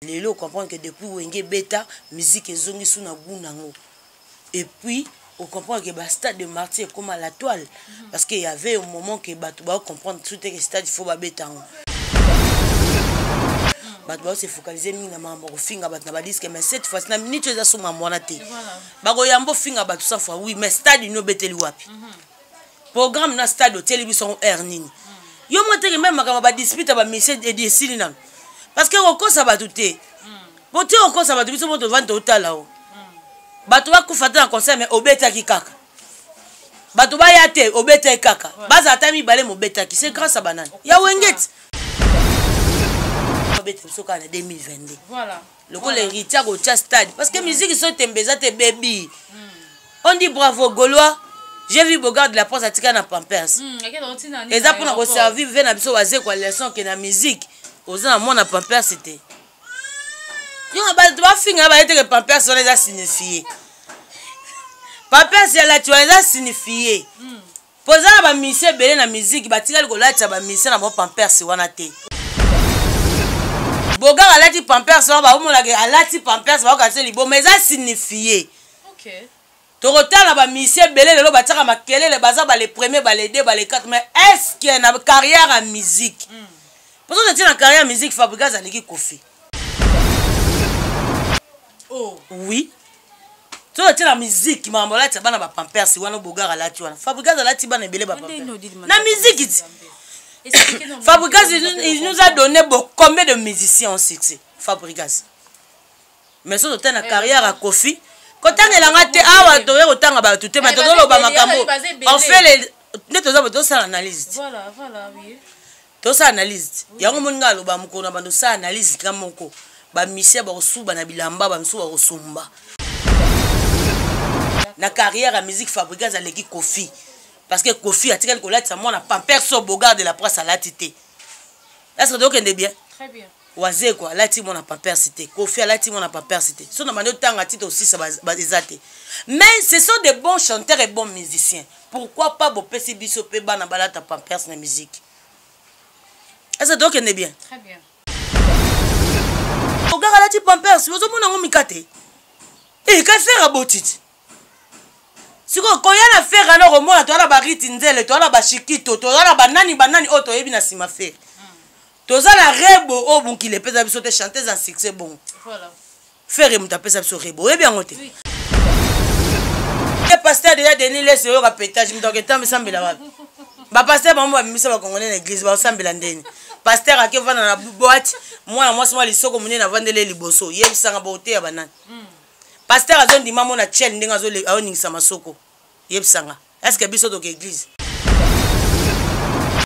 Lelo comprendre que depuis Wenge ebeta musique ezongi su na gout nango et puis o comprendre que ba stade de martyr ekoma la toile mm -hmm. parce que y avait un moment que bato ba comprendre tout que stade faut babeta yango bato bao se focaliser mingi na makambo ya kofinga bato na badisque mais cette fois na minute oyo eza so makambo wana te bakoyamba ofinga bato 100 fois oui mais stade ino obeteli wapi mm -hmm. programme na stade otieli biso yango heure nini yo mwa teke meme makambo badispute ya bamisie esili nano parce que kokosa bato te po te kokosa bato biso mo tovandi totala o bato bakufa te na concert mais obetaki kaka bato baya te obetaki kaka bazala ata mibale mobetaki c'est grâce à banani ya wengeti obeta biso kaka na 2022 lokola héritier akotia stade parce que musique so tembe eza te bebi on dit bravo gaulois j'ai vu bogard de la presse atika na pampers hmm, eza mpona koservir ve na biso wazekwa leçon ke na musique oza na mwana pampers te yo bato bafinga baye teke pampers wana eza signifie pampers ya lati wana eza signifie hmm. Po eza na ba musiciens ebele na musique batikali kolatisa ba musiciens na bango pampers wana te. Bogar alati pampers wana baomona ke alati pampers baokanisa liboma eza signifie. Okay. Tokotala ba musiciens ebele lelo batiaka makelele baza ba le premier ba le deux ba le quatre mais est ce que na carrière ya musique mm. Poso totie na carrière ya musique Fabregas aleki Koffi. Oh. Oui. Soki otie na musique makambo alatisa bana ba pampers wana Bogar alati wana Fabregas alati bana ebele ba pampers na musique ti Fabregas il nous a donné beaucoup combien de musiciens en succès Fabregas mais soki totala na carrière ya Koffi kotangela nga te awa toye kotanga bato te mais tozoloba makambo en fait nde toza tosala analyse ti tosala analyse yango omoni ngai aloba mokolo na bando osala analyse nga moko bamisia bakosuba na bilamba bamisusu bakosumba na carrière ya musique fabricas aleki kofi parce que kofi atikali kolatisa mwana pampers so bogard de la presse alati te est ce que tokende bien wazeko alati mwana pampers te kofi alati mwana pampers te so na bandi otanga ti tosisa eza te mais ce sont des bons chanteurs et bons musiciens pourquoi pas bopesi biso mpe bana balata pampers na musique est ce que tokende bien ogaka alati pampers ozomona yango mika te eka eh, fere abotiti sikoyo koya na fere wana okomona toza na bariti nzele toza na bashikito toza na banani banani oyo toyebi na nsima fere toza na rebo oyo mokili epesa biso te chanteuse en succès bongo Ferre moto apesa biso rebo oyebi yango te pasteur deja denis lese oyoka petage moto aketamba esambela wapi bapasteur bango babimisa bakongole na eglise bakosambela ndeni pasteur ake vanda na boite mwana mwasi mwa lisoko monene avandeli ye liboso yebisanga boteya banani hmm. pasteur azondima mona chel ndenge azoningisa masoko yebisanga est ce que biso toke église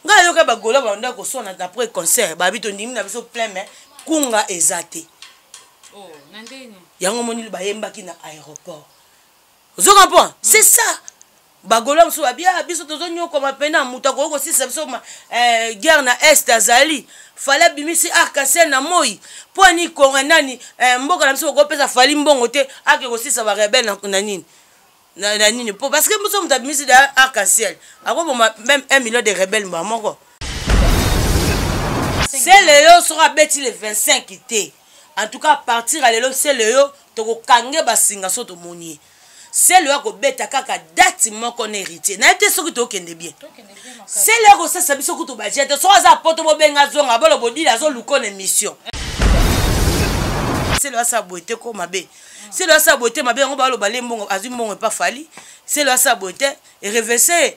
ngai nayoka bagola banda koswana après concert babi tondimi na biso plein mais kunga eza te oh, yango omoni bayembaki na aéroport ozo comprendre mm. c'est ça bagola mosusu babi ah, biso tozonyokwama mpena moto akoki kosilisa biso eh, guerre na est azali fali abimisi arc-en-ciel na moi mpo ani konga nani eh, mboka na biso bakopesa fali mbongo te ake kosilisa barebele na, na nini na, na nini po parce que moso moto abimisi da arc en ciel akoboma même 1 million de rebelle mbala moko sele yo soki abeti le 25 te en tout cas à partir ya lelo sele yo tokokange basinga so tomoni ye sele oyo akobeta kaka date moko na héritier naye te soki tokende bien sele akosasa biso kutu baje te soki aza poto bobenga azonga bolo bodila azoluka na émission sele asala boye te ko mabe selo asala boye te mabe yango baloba le mbongo azwi mbongo epa fali selo asala boye te erevese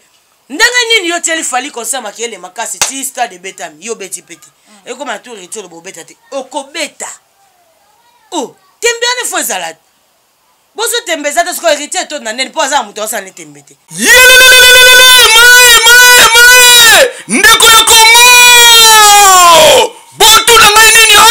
ndenge nini yo tieli fali concert makele makasi ti stade ebetami yo obeti mpe te mm. ekoma na tour eti oloba obeta te okobeta o oh, tembe wana fo ezala bozo tembe eza te sikoyo héritier etonda ndeni mpo aza na moto asala ne tembe te ndeko ya kongo botuna ngai nini o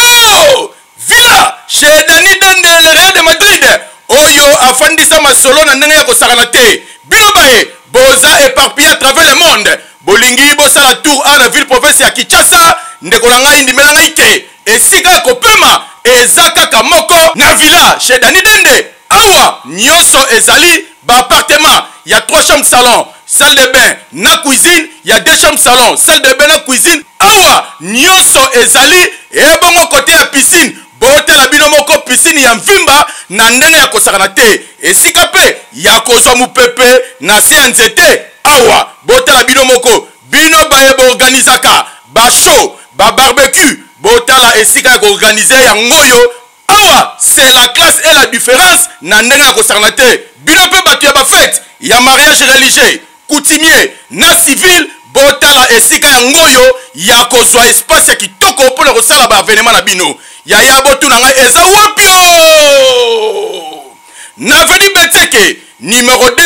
oh! Villa chez Dani Dende le Real de Madrid oyo afandisa masolo na ndenge ya kosakana te. Bino baye boza eparpille à travers le monde bolingi bosala tour a na ville province ya Kinshasa, ndeko na ngai ndimela ngai ke esika ya kopema eza kaka moko na villa chez Dani Dende. Awa nionso ezali ba appartement ya 3 chambres salon, salle de bain na cuisine, ya 2 chambres salon, salle de bain na cuisine. Awa nionso ezali ebongo kote ya piscine. Botala bino moko piscine ya Mvimba na ndenge ya kosakana te, esika mpe ya kozwa mopepe na se ya nzete awa. Botala bino moko, bino baye bo organisaka ba show, ba barbecue, botala esika ya ko organiser yang'oyo awa. C'est la classe et la difference na ndenge ya kosakana te. Bino mpe bato ya ba fete, ya mariage religieux, coutumier na civil, botala esika yango oyo ya kozwa espace ya kitoko mpo na kosala ba evenement na bino. Yaya, botuna ngai eza wapi? O na avenue Betseke numéro 2,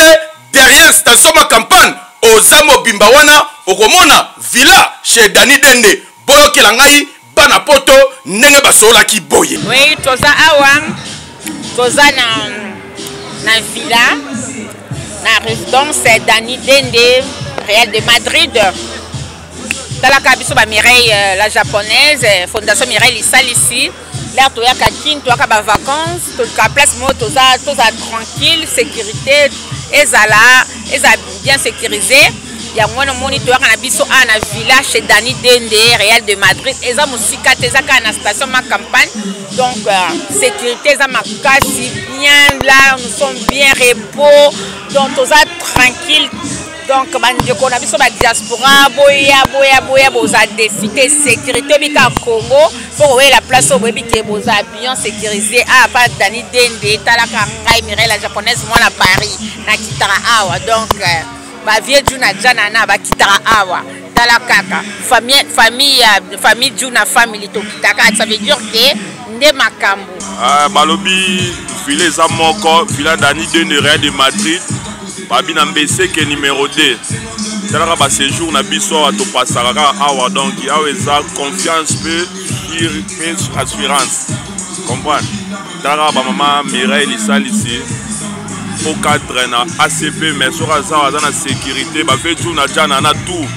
derrière station Ma Campagne. Oza mobimba wana, okomona villa chez Dani Dende. Boyokela ngai bana poto ndenge basololaki boye. Oui, toza awa, toza na villa, na résidence Dani Dende, Real de Madrid. Talaka biso ba Mireille la japonaise, fondation Mireille Lisalisi. L'air toyaka Kin, toyaka ba vacances, toluka place moko toza tranquille, sécurité ezala, eza bien sécurisé. Yango wana omoni toyaka na biso awa na villa chez Dani Dende, Real de Madrid. Eza mosika te, eza kaka na station Ma Campagne. Donc sécurité eza makasi bien, là nous sommes bien repos, donc toza tranquille. Donc bandeko na biso ba diaspora, boya, boya, boya, boza défi te, sécurité bika Congo, faut koyela place oyo boyebi ke boza bien sécurisé. Ah, pa Dani Dende, talaka ngai Mireille la japonaise, mwana Paris, nakitaka awa. Donc ba vieux Juna Jana na bakitaka awa. Tala kaka famille, famille, famille Juna family tokitaka, ça veut dire que nde makambo. Ah, balobi villa eza moko, villa Dani Dende Real de Madrid, babi na Mbeseke numéro 2. Talaka ba séjour na biso awa, topasaka kaka awa. Donc awa eza confiance pe pe assurance, comprendre. Talaka ba mama Mireille Lisalisi au cadre na ACP, mais soki aza aza na sécurité, ba fait tout na jana na tout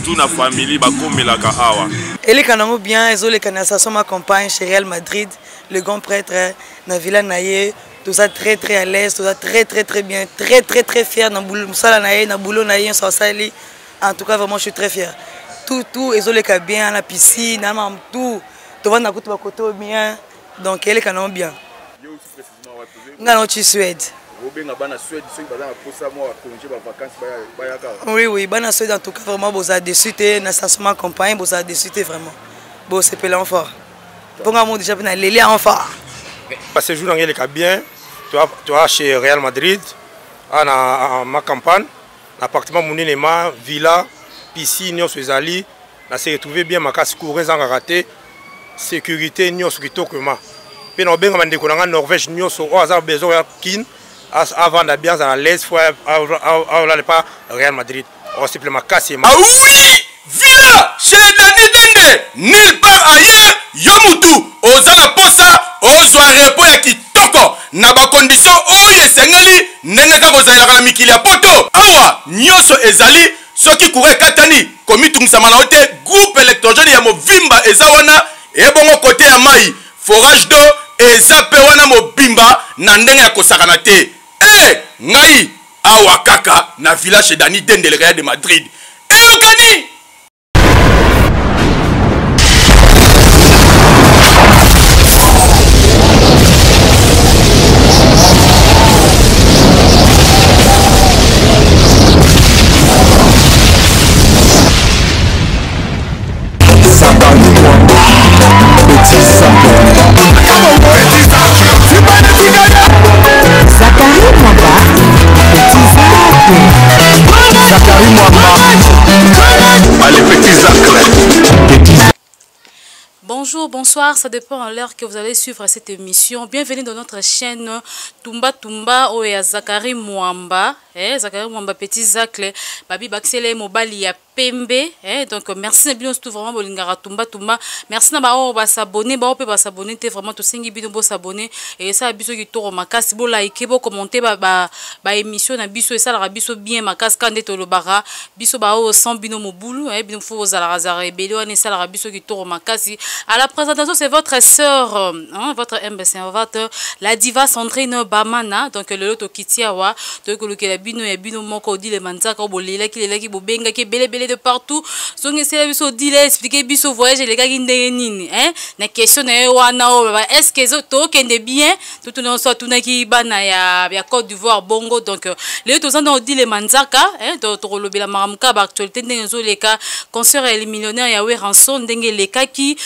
tout na famille bakomelaka awa. Eleka nango bien, ezoleka na station Ma Campagne chez Real Madrid, le grand prêtre na villa na ye. Toza très très à l'aise, toza très très très bien, très très très fier na boulot mosala na ye, na boulot na ye nyonso asali. En tout cas vraiment je suis très fier. Tout, tout ezoleka bien na piscine, na mam tout. Tovanda kutu bakoto bien. Donc eleka nango bien. Nga na oti Suède. Obenga bana Suède soki baza na posa mwa ba congé, ba vacances, bayaka. Oui oui, bana Suède en tout cas vraiment boza déçu te na station Ma Campagne, boza déçu te vraiment. Bosepela en fort. Mponga mo déjà mpe na leli en fort. Ba séjour nange eleka bien, toa chez Real Madrid, a na Ma Campagne, na appartement monene ma villa, piscine nyonso ezali, na se retrouver bien makasi, courant ezangaka te, sécurité nyonso kitoko ma. Mpe na obenga bandeko na nga Norvège nyonso oyo aza besoin ya Kin, avanda bien, azala à l'aise, faut aolale pa Real Madrid. Osepela makasi. Ah oui, villa chez Dani Dende, nulle part ailleurs. Yo mutu oza na posa ozwa repos ya kitoko na ba condition oyo esengeli ndenge kaka ozalelaka na mikili ya poto. Awa nyonso ezali, soki courant ekatani komitungisama na yo te, groupe électrogène ya movimba eza wana. Ebongo kote ya mai, forage d'eau eza pe wana mobimba na ndenge ya kosakana te. E ngai awa kaka na village chez Dani Dende, le Real de Madrid. Eyokani. Zacharie Mwamba, Petit Zac. Zacharie Mwamba. Allez, Petit Zac. Petit Zac. Bonjour, bonsoir, ça dépend à l'heure que vous allez suivre cette émission. Bienvenue dans notre chaîne Tumba Tumba oya Zacharie Mwamba. Eh, Zacharie Mwamba, Petit Zacle, Babi Baxele Mobali ya Pembe. Eh, donc merci na bino surtout vraiment bolingaka Tumba Tumba. Merci na ba oyo ba s'abonner, ba oyo pe ba s'abonner te, vraiment tosengi bino bo s'abonner et ça biso kitoko makasi, bo liker, bo commenter ba émission na biso, esalaka biso bien makasi ka nde tolobaka biso ba oyo sans bino mobulu, eh, bino faut bozalaka zara ebele wana esalaka biso kitoko makasi. À la présentation, c'est votre sœur, hein, votre humble servante, la diva Sandrine Bamana. Donc le loto kitiawa, tokolukela bino ya bino moko Odile Manzaka bolelaki lelaki bobengaki ebele ebele de partout. Zongisela biso Odile expliquer biso voyage elekaki ndenge nini hein? Na question na ye wana oyo ba est-ce que tokende bien totuna nyonso atunaki bana ya, ya Côte d'Ivoire bongo. Donc lelo toza na Odile Manzaka hein? Tokolobela makambo kaka baactualité ndenge ezoleka, concert ya millionnaire ya Werrason ndenge elekaki,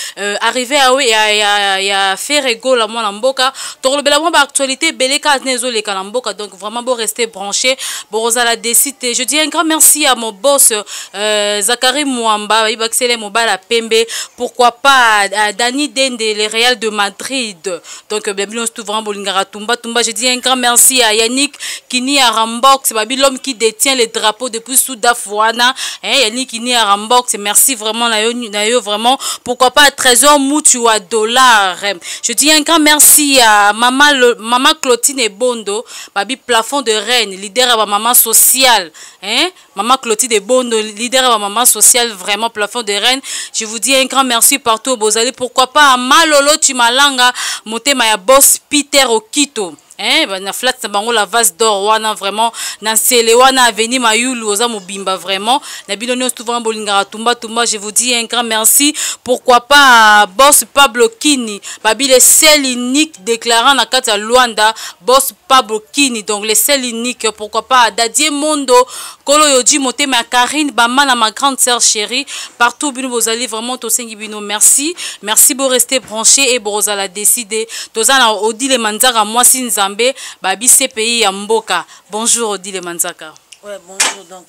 arrivé ya, ya, ya, ya Ferre Gola mwana mboka. Tokolobela mwa baactualité ebele kaka ndenge ezoleka na mboka. Donc vraiment bo rester branché, bokozala déçus te. Je dis un grand merci à mon boss Zachary Mwamba bayibakisele mobala pembe, pourquoi pas à Dani Dende, le Real de Madrid. Donc bien bino tout vraiment bolingaka tumba tumba. Je dis un grand merci à Yannick Kini à Rambox babi, l'homme qui détient le drapeau depuis Soudaf wana hein. Yannick Kini à Rambox, merci vraiment na yo, na yo vraiment. Pourquoi pas à Trésor Moutua dollar. Je dis un grand merci à maman le, maman Clotine Ebondo babi, plafond de reine, leader à maman sociale hein. Maman Clotine Ebondo, leader à maman sociale, vraiment plafond de reine, je vous dis un grand merci partout au bozali. Pourquoi pas à Malolo Chimalanga motema ya boss Peter Okito hein, na flat na bango la vase d'or wana, vraiment na nsele wana avenue Mayulu oza mobimba. Vraiment na bino nyonso tout vraiment bolingaka tumba tumba, je vous dis un grand merci. Pourquoi pas boss Pablo Kini babi, le seul unique déclarant na kati ya Luanda, boss Pablo Kini, donc le seul unique. Pourquoi pas Dadie Mondo Kolo Yoji motema ya Karine Bama na ma grande sœur chérie, partout bino bozali, vraiment tosengi bino merci, merci, bo rester branché et bozala décider. Toza na Odile Manzaka, mwasi Nzambe babi, CPI ya mboka. Bonjour Odile Manzaka. Ouais, bonjour. Donc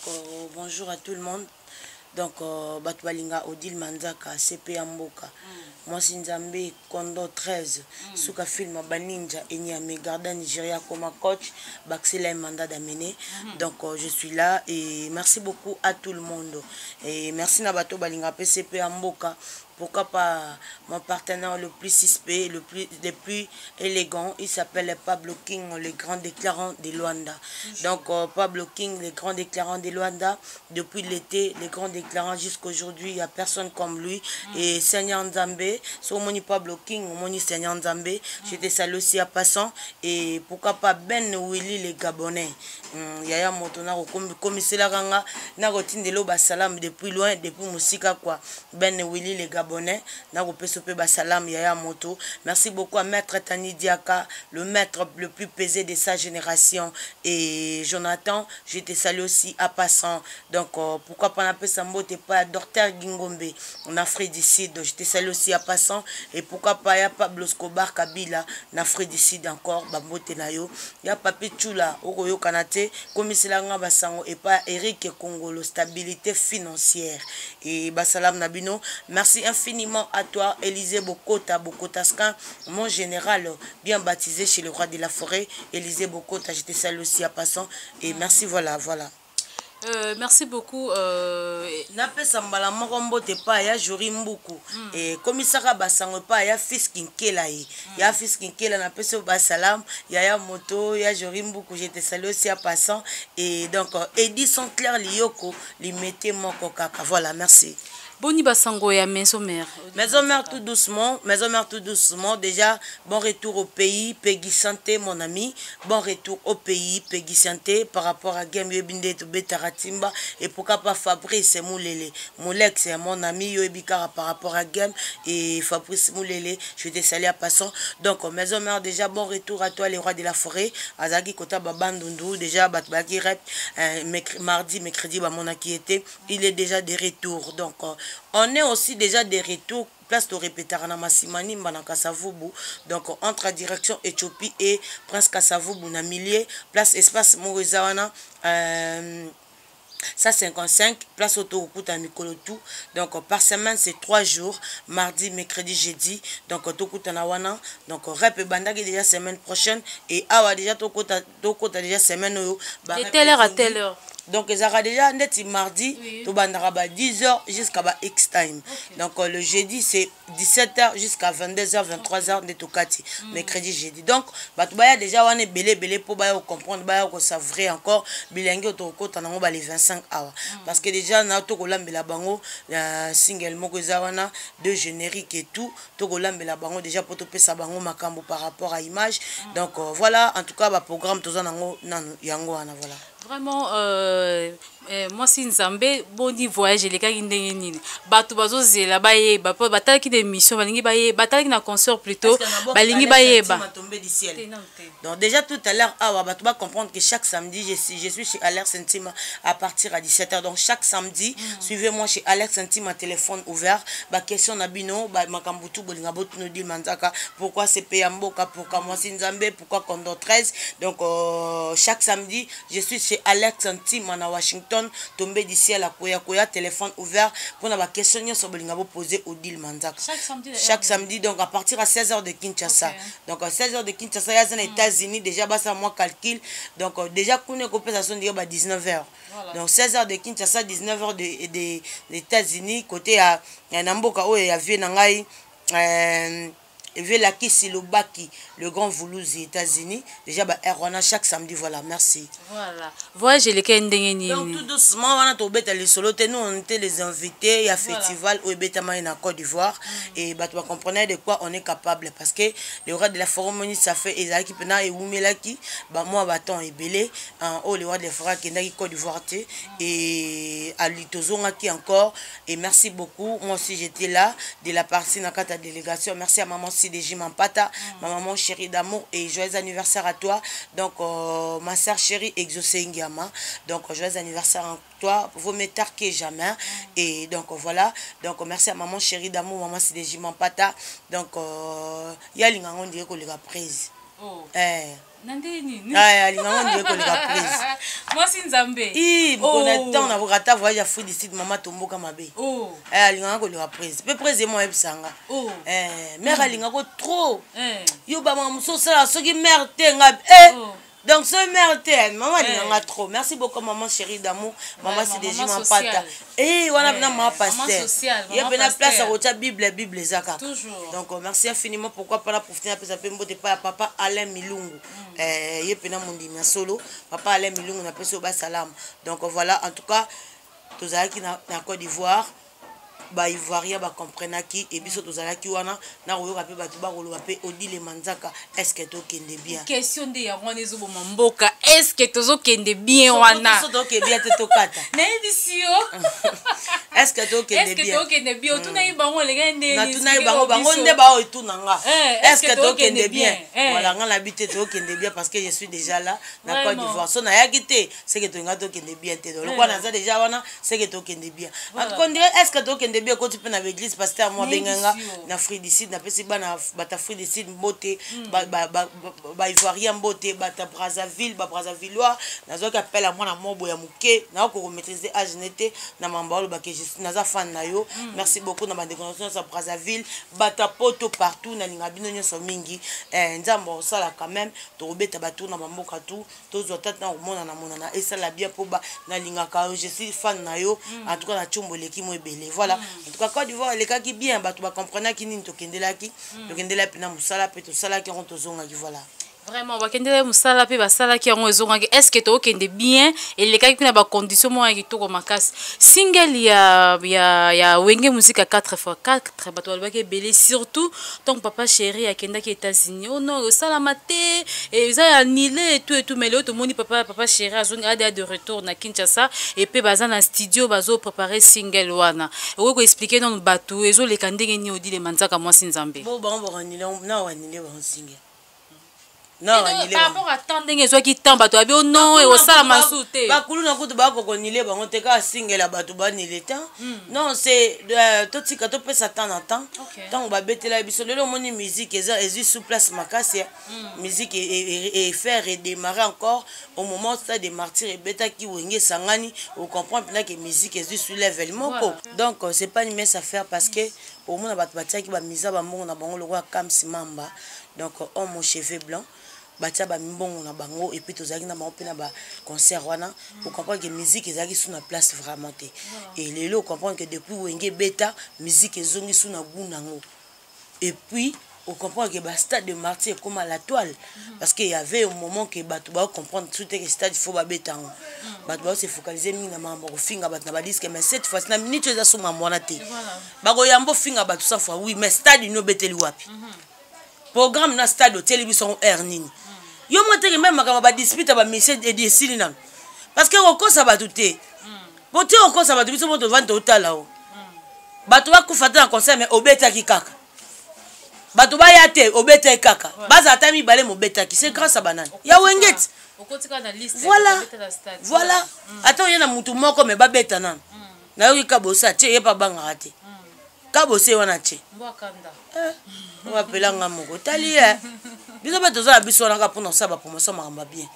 bonjour à tout le monde. Donc bato balinga Odile Manzaka, CP ya mboka, mwasi Nzambe, Kondo 13, suka film baninja enyame garda Nigeria comme coach Baxela mandat d'amener. Donc je suis là et merci beaucoup à tout le monde et merci na bato balinga PCP ya mboka. Pourquoi pas mon partenaire le plus suspect, le plus élégant, il s'appelle Pablo King, le grand déclarant de Luanda. Donc Pablo King, le grand déclarant de Luanda, depuis l'été, le grand déclarant jusqu'aujourd'hui, il n'y a personne comme lui. Et Seigneur Nzambe, so moni Pablo King, moni Seigneur Nzambe, je te salue aussi à passant. Et pourquoi pas Ben Willy, le Gabonais. Yaya Motona, comme c'est là, nakotindelo basalam depuis loin, depuis mosika quoi. Ben Willy, le Gabonais, nakopesa mpe basalam yaya moto. Merci beaucoup à maître Tani Diaka, le maître le plus pesé de sa génération. Et Jonathan, je te salue aussi à passant. Donc pourquoi pas napesa mbote pa docteur Gingombe en Afrique du Sud, je te salue aussi à passant. Et pourquoi pas ya Pablo Scobar Kabila na Afrique du Sud, encore bambote na yo. Ya Papi Chula okoyokana te, komiselanga basango epa Eric Congolo, stabilité financière et basalam na bino. Merci infiniment à toi Élisée Bokota Bokotaskan, mon général bien baptisé chez le roi de la forêt. Élisée Bokota, je te salue aussi à passant et merci, voilà voilà. Merci beaucoup. Napesa mbala moko mbote epai ya Jori Mbuku, ekomisaka basango epai ya fils Kinkela ye, ya fils Kinkela, napesi basalam yaya moto ya Jori Mbuku, je te salue aussi à passant. Et donc Edison Claire Liyoko limete moko kaka, voilà, merci. Boni basango ya Maison Mère? Maison Mère tout doucement, Maison Mère tout doucement. Déjà, bon retour au pays, Peggy Santé, mon ami. Bon retour au pays, Peggy Santé, par rapport à Game Yebinde Betaratimba. Et pourquoi pas Fabrice Moulele. Moulex, c'est mon ami Yobikara par rapport à Game. Et Fabrice Moulele, je te salue à passant. Donc, Maison Mère, déjà, bon retour à toi, les rois de la forêt. Azaki Kota Babandundu, déjà, Batbaki Rep, mardi, mercredi, bah, mon était, il est déjà de retour. Donc, on est aussi déjà de retour place to répétera na Masimanimba na Kasavubu, donc entre direction Éthiopie et Prince Kasavubu na milieu, place espace moko eza wana, 155 place otokokuta mikolo tout. Donc par semaine, c'est 3 jours, mardi, mercredi, jeudi. Donc tokutana wana. Donc rep ebandaki déjà semaine prochaine et awa déjà tokota, tokota déjà semaine oyo. De telle heure à telle heure? Donc ezalaka déjà ndeti mardi, tobandaka ba 10 heures jusqu'à ba x time. Donc le jeudi, c'est 17 heures jusqu'à 22 heures, 23 heures nde tokati, mercredi, jeudi. Donc bato baya déjà wana ebele ebele mpo baya kocomprendre, baya kosavre encore bilenge oyo tokokota nango ba les 25 awa, parce que déjà na tokolambela bango single moko eza wana, deux génériques et tout. Tokolambela bango déjà mpo topesa bango makambo par rapport à image. Donc voilà, en tout cas baprogramme toza nango nanu yango wana, voilà. Vraiment, mwasi Nzambe, boni voyage elekaki ndenge nini? Bato bazozela bayeba, mpo batalaki na émission, balingi bayeba, batalaki na concert plutôt, balingi bayeba. Tombé du ciel. Donc déjà tout à l'heure, ah, bah, tu vas comprendre que chaque samedi, je suis chez Alex Ntima à partir à 17h. Donc chaque samedi, suivez-moi chez Alex Ntima, téléphone ouvert. Ba question na bino, ba makambo tout bolinga botuna Odile Manzaka, pourquoi CP Mboka, pourquoi Mwasi Nzambe, pourquoi Condor 13. Donc chaque samedi, je suis chez Alex Ntima na Washington, tombé du ciel à Koya Koya, téléphone ouvert pour na ba question nyonso bolinga bo poser Odile Manzaka. Chaque samedi, Chaque samedi, donc à partir à 16h de Kinshasa. Donc à 16h de Kinshasa, il y a aux États-Unis, déjà, bah, ça, moi, calcul. Donc déjà, kuna compensation de 19h. Donc 16h de Kinshasa, 19h de, des États-Unis, côté à na mboka oyo ya vieux na ngai, vieux Lakisi Lobaki, le grand Voulouse, États-Unis. Déjà, bah, heure chaque samedi, voilà, merci. Voilà. Voyage elekaki ndenge nini? Donc tout doucement, wana tobeta lisolo te. Nous, on était les invités ya festival oyo ebetamaki na Côte d'Ivoire et bato bacomprenait de quoi on est capable, parce que le roi de la forêt, ça fait, ezalaki mpena ewumelaki bamwa batemps ebele oyo le roi de la forêt akendaki Côte d'Ivoire te et ali tozongaki encore. Et merci beaucoup, moi aussi j'étais là de la partie na kati ya délégation. Merci à maman CDJ Mampata, ma maman chérie d'amour, et joyeux anniversaire à toi. Donc ma sœur chérie Exaucé Ngiama, donc joyeux anniversaire à toi, vaut mieux tard que jamais. Et donc voilà, donc merci à maman chérie d'amour, maman CDJ Mampata. Donc yalinga ngo ndire koleka prise. Oh. Eh. Na ndenge nini? Alinga ngo ndire koleka prise. Mwasi Nzambe. I mokona Oh. ntango nakokata voyage Afrique du Sud, mama tomboka mabe. Oh. Eh, alingaka koleka prise mpe prise ye mo ayebisanga. Oh. Eh, mare alingako trop. Eh. Yo bamaka mosusu osala soki mare te nga eh. Oh. Donc soki mare te, mama alinganga Eh. trop. Merci beaucoup, maman chérie d'amour, mama Vraiment, CDJ maman Mampata. sociale. Eh, wana Eh, mpena mama maman pasteur sociale, ye maman mpena place pasteur. ya kotia Bible, Bible eza kaka. Toujours. Donc merci infiniment. Pourquoi pas na profiter, napesa mpe mbote epai ya papa Alain Milungu. Eh, ye mpena mondimi ya solo, papa Alain Milungu, napesi oyo basalamu. Donc voilà, en tout cas tozalaki na Côte d'Ivoire, baivoirien bacomprenaki e biso tozalaki wana na koyoka mpe bato bakoloba mpe Odile Manzaka, est ce que tokende bien? Question nde yango wana ezoboma mboka: est ce que tozokende bien wana? So tokende bien te, tokata. Nayebisi yo. Est ce que tokende est ce que bien? tokende bien? Otunaki bango eleka ndenge? Natunaki bango, bango nde baoetuna nga. Eh, est ce que tokende bien? Eh. Voilà, nga nabi te tokende bien parce que je suis déjà là na Côte Vraiment. d'Ivoire. So nayaki te, c'est que tolinga tokende bien te. Donc lokola naza déjà wana, c'est que tokende bien. En tout cas, on dirait est ce que tokende bien ekoti mpe na baeglise. Pasteur mo abenganga Nayebisi yo. na Afrique du Sud. Napesi bana bato Afrique du Sud mbote, baivoirien mbote, bato ya Brazzaville, babrazzavillois. Nazwaki appel ya mwana mobo ya moke, nakoki komaîtrise age ne te na mamba olobaki naza fan na yo. Merci beaucoup na bandeko na biso nyonso ya Brazzaville, bato ya Poto partout. Nalinga bino nyonso mingi. Eh, Nzambe osala quand même, tokobeta batour na bamboka tu, tozwa tata na komonana monana, esala bien mpo nalingaka yo, je suis fan na yo. En tout cas na tiombo eleki mo ebele. Voilà, en tout cas Côte d'Ivoire elekaki bien, bato bacomprenaki nini tokendelaki. Tokendelaki mpena mosala mpe tosalaki yango, tozongaki, voilà. Vraiment, bakendela mosala mpe basalaki yango, ezongaki. Est ce que tokende bien elekaki mpe na bacondition moko ya kitoko makasi? Single ya Wenge Musique ya 4 x 4, bato balobaki ebele, surtout ntango papa chéri akendaki États-Unis: oh non, esalama te, eza ya nile etu etu. Mais lelo tomoni papa chéri azongi ada de retour na Kinshasa epe baza na studio, bazoprépare single wana. Okoki koexpliquer nano bato ezoleka ndenge nini, Odile Manzaka, mwasi Nzambe? Bo bango bakanile na wanile bango single na wanile. Par rapport à temps ndenge ezwaki temps, bato babi: oh non, ekosalama su te. Bakulu na kutu bakokonile bango te, kaka singela bato banile temps. Non, c'est totika, topesa temps na temps. Ntango babetela biso lelo, omoni musique eza ezwi sous place makasi ya musique et faire redémarrer encore. Au moment Stade des Martyrs ebetaki, Wenge esangani, ocomprendre mpena ke musique ezwi sous level moko. Donc c'est pas une mince affaire parce que omona bato batiaki bamisa bambongo na bango lokola Kams Mamba, donc homme aux cheveux blancs, batia bamimbongo na bango et puis tozalaki na bango mpe na baconcert wana. Ocomprendre ke musique ezalaki su na place vraiment te. Et lelo ocomprendre que depuis Wenge ebeta, musique ezongi su na gu nango. Et puis ocomprendre que bastade de Martyr ekóma la toile, parce que y avait un moment que bato baocomprendre su te ke stade faut babeta yango. Bato baose focaliser mingi na makambo ya kofinga bato na badisque. Mais cette fois na minute oyo eza so mambo wana te. Bakoyamba ofinga bato 100 fois, oui, mais stade ino obeteli wapi? Programme na stade otieli biso yango aire nini? Yo mo teke meme makambo badispute ya bamisie esili nano. Parce que kokosa bato te. Po te kokosa bato biso mo tovandi totala o. Bato bakufa te na concert mais obetaki kaka. Bato baya te obetaki kaka. Bazala ata mibale mobetaki. C'est grâce à banani. Ya Wenge ti. Voilà. Voilà. Ata oye na mutu moko mais babeta nanu. Nayoki Kabose atie ye mpe abangaka te. Kabose wana atie. Eh, wapela nga moko tali ye biso mpe toza na biso wana kaka mpona kosala bapromotion makambo ya bien.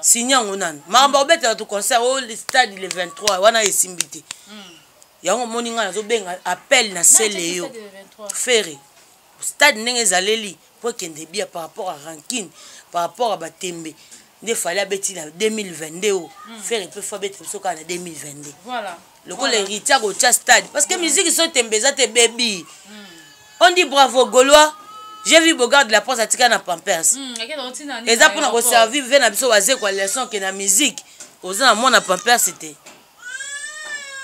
Signe yango nanu makambo ya kobetela to concert o stade le 23 wana esimbi te. Yango omoni ngai nazobenga appel na sele yo Ferre stade ndenge ezaleli po ekende bien par rapport à rancune, par rapport à batembe nde Fally abeti na 2022 o Ferre mpe fo abeti biso kaka na 2022. Lokola héritier akotia stade parce que musique so tembe eza te bebi. On dit bravo Gaulois. J'ai vu Bogard de la presse atika na Pampers. Eza mpona koservir ve na biso wazekwa leçon ke na musique oza na mwana Pampers te.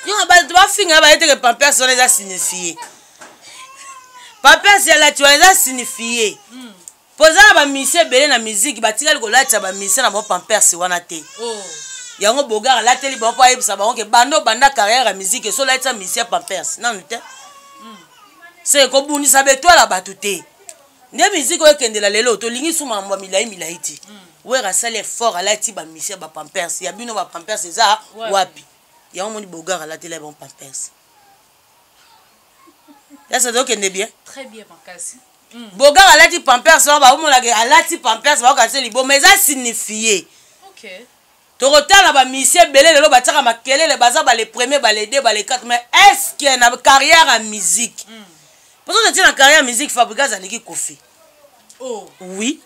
Yo bato bafinga baye te ke Pampers wana eza signifie. Pampers ya lati wana eza signifie. Po eza na bamusicien ebele na musique batikali kolatisa bamusicien na bango Pampers wana te. Yango Bogard alateli bango mpo ayebisa bango ke banda obanda carrière ya musique eso olatisa musicien Pampers nanu te. Se kobundisa betwala bato te. Nde musique oyo ekendela lelo tolingi su makambo ya milai milai te. Wera asali effort alati ba musicien ba Pampers ya bino ba Pampers eza wapi? Yango moni Bogard alatela bango Pampers. Yasa tokende bien? Très bien makasi. Bogard alati Pampers wana baomonaka alati Pampers baokanisa liboma eza signifie. Tokotala ba musicien ebele lelo batiaka makelele baza ba le premier ba le deux ba le quatre mais est-ce que na carrière ya musique po soki totie na carrière ya musique Fabregas aleki Koffi. Oui.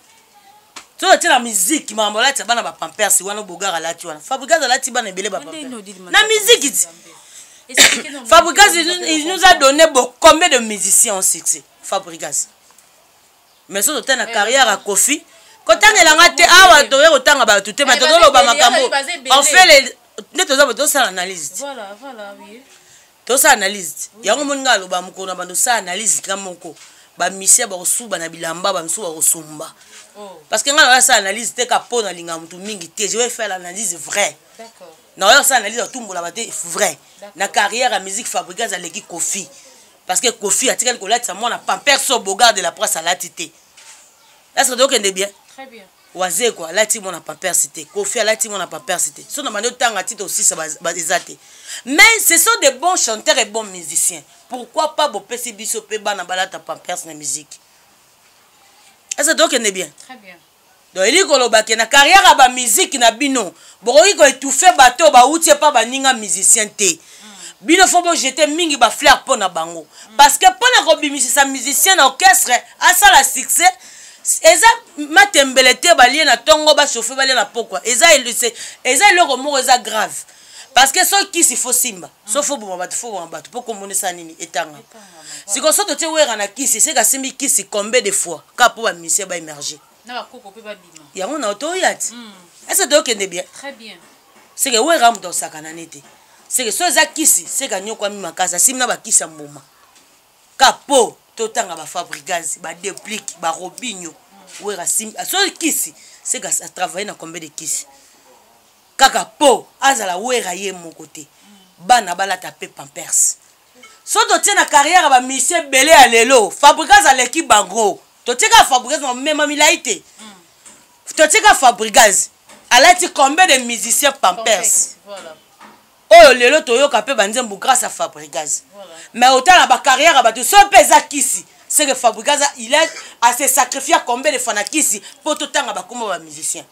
Soki totie na musique makambo alatisa bana ba Pampers wana Bogard alati wana Fabregas alati bana ebele ba Pampers na musique ti. Fabregas il nous a donné combien de musiciens en succès Fabregas. Mais soki totala na carrière ya Koffi kotangela nga te awa toye kotanga bato te mais tozoloba makambo en fait nde toza tosala analyse. Tosala analyse. Yango moni nga aloba mokolo na bando osala analyse nga moko bamisia bakosuba na bilamba bamisusu bakosumba. Parce que nga nasala analyse te ka po nalinga motu mingi te. Je vais faire l'analyse vraie. Na osala analyse atumbola ba te vrai. Na carrière ya musique Fabregas aleki Koffi. Parce que Koffi atikali kolatisa mwana Pampers so Bogard de la presse alati te. Est-ce que tokende bien? Très bien. Wazekwa alati mwana Pampers te. Koffi alati mwana Pampers te. So na bando tanga tito aussi ça ba eza te. Mais ce sont des bons chanteurs et bons musiciens. Pourquoi pas bopesi biso pe bana balata Pampers na musique? Est-ce que tokende bien? Très bien. Donc eli koloba ke na carrière ya ba musique na bino bokoki ko étouffer bato ba uti pa baninga musicien te. Bino faut bo jeter mingi ba fleurs po na bango. Parce que po na kobimisisa musicien na orchestre asala succès eza matembele te balie na tongo ba chauffer balie na pokwa. Eza eza eloko moko eza grave. Parce que soki kisi faut simba, so faut boma bato, faut boma bato po komonisa nini etanga. Siko so totie wera na kisi, c'est kasimbi kisi combien de fois ka po ba musicien ba émerger. Na bakoko pe babima. Yango na otoya ti. Est-ce que tokende bien? Très bien. C'est que wera moto osakana nete. C'est que so eza kisi, c'est ka nyoko ami makasa, simna ba kisi ya mbuma. Ka po totanga ba Fabregas, ba Deplick, ba Robinho. Wera sim, so kisi, c'est que a travailler na combien de kisi. Kaka po azala wera ye moko te. Bana balata pe Pampers. So totie na carrière ba musicien belé ya lelo, Fabregas aleki bango. Totie ka Fabregas na mema milai te. Totie ka Fabregas alati combien de musiciens Pampers? Oyo lelo toyoka pe banzembo grâce à Fabregas. Mais autant na ba carrière ya bato so pe eza kisi, c'est que Fabregas il a à se sacrifier combien de fois na kisi po totanga ba kombo ba musiciens.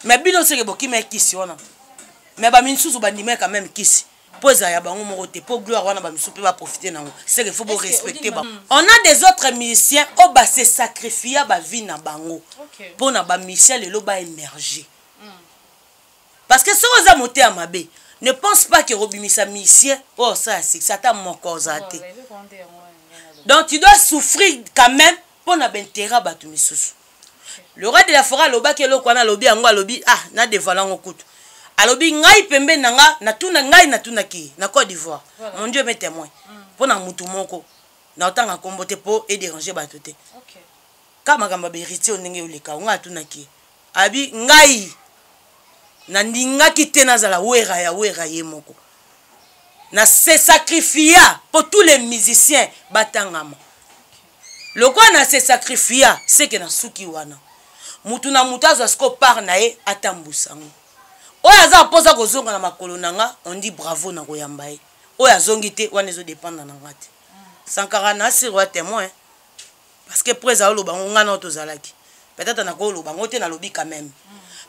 Mais bino seke bokima kisi wana. Mais ba misusu bandima quand même kisi. Po eza ya bango moko te, po gloire wana ba misusu pe ba profiter nango. C'est qu'il faut bo respecter ba. On a des autres musiciens oyo ba se sacrifier ba vie na bango. Po na ba musiciens lelo ba émerger. Parce que soki oza mote ya mabe, ne pense pas que robimisa musicien oyo osala succès ata moko oza te. Donc tu dois souffrir quand même po na ba intérêt bato misusu. Le roi de la forêt alobaki eloko wana, alobi yango, alobi, ah, na dévoiler yango kutu. Alobi ngai pembe na nga, natuna ngai natunaki na Côte d'Ivoire. Mon Dieu m'est témoin. Po na mutu moko na otanga kombo te po e déranger bato te. Ka makambo ya héritier ndenge oleka, ngai atunaki. Abi ngai. Nandingaki te nazala Wera ya Wera ye moko. Na se sacrifia mpo tous les musiciens batangama. Lokola na se sacrifia, seke na suki wana. Mutu na mutu azwa sikoyo part na ye atambusa yango. Oyo aza mposa kozonga na makolo na nga, on dit bravo na koyamba ye. Oyo azongi te, wana ezo dépendre na nga te. Sankara na sur wa témoin. Parce que prez aoloba ngo nga nao tozalaki. Peut-être nakoloba ngo te, nalobi quand même.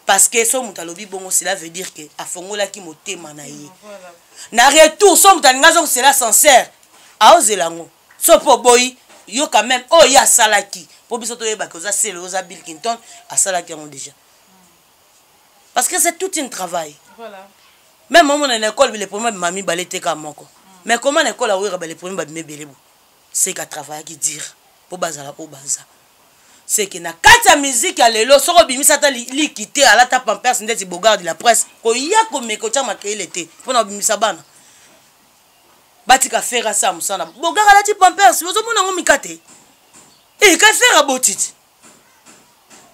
Parce que so moto alobi bongo, cela veut dire que afongolaki motema na ye. Na retour, so moto alinga azongisela sincère, aozela yango. So mpo oboyi, yo quand même, oyo ye asalaki. Mpo biso toyebaki oza Sele, oza Bill Clinton, asalaki yango déjà. Parce que c'est tout un travail. Voilà. Même omona na école, les premiers bima mibale te kaka moko. Mais comment na école awera ba les premiers babima ebele bo? C'est qu'à travailler qui dire po bazala po baza. C'est que na kati ya musique ya lelo soko bimisa ata liki te alata pampers ndeti Bogard de la presse koya komeka otya makeyele te mpo na kobimisa bana batika Ferre asala mosala. Bogard alati pampers, ozomona yango mikate e ka Ferre abotiti.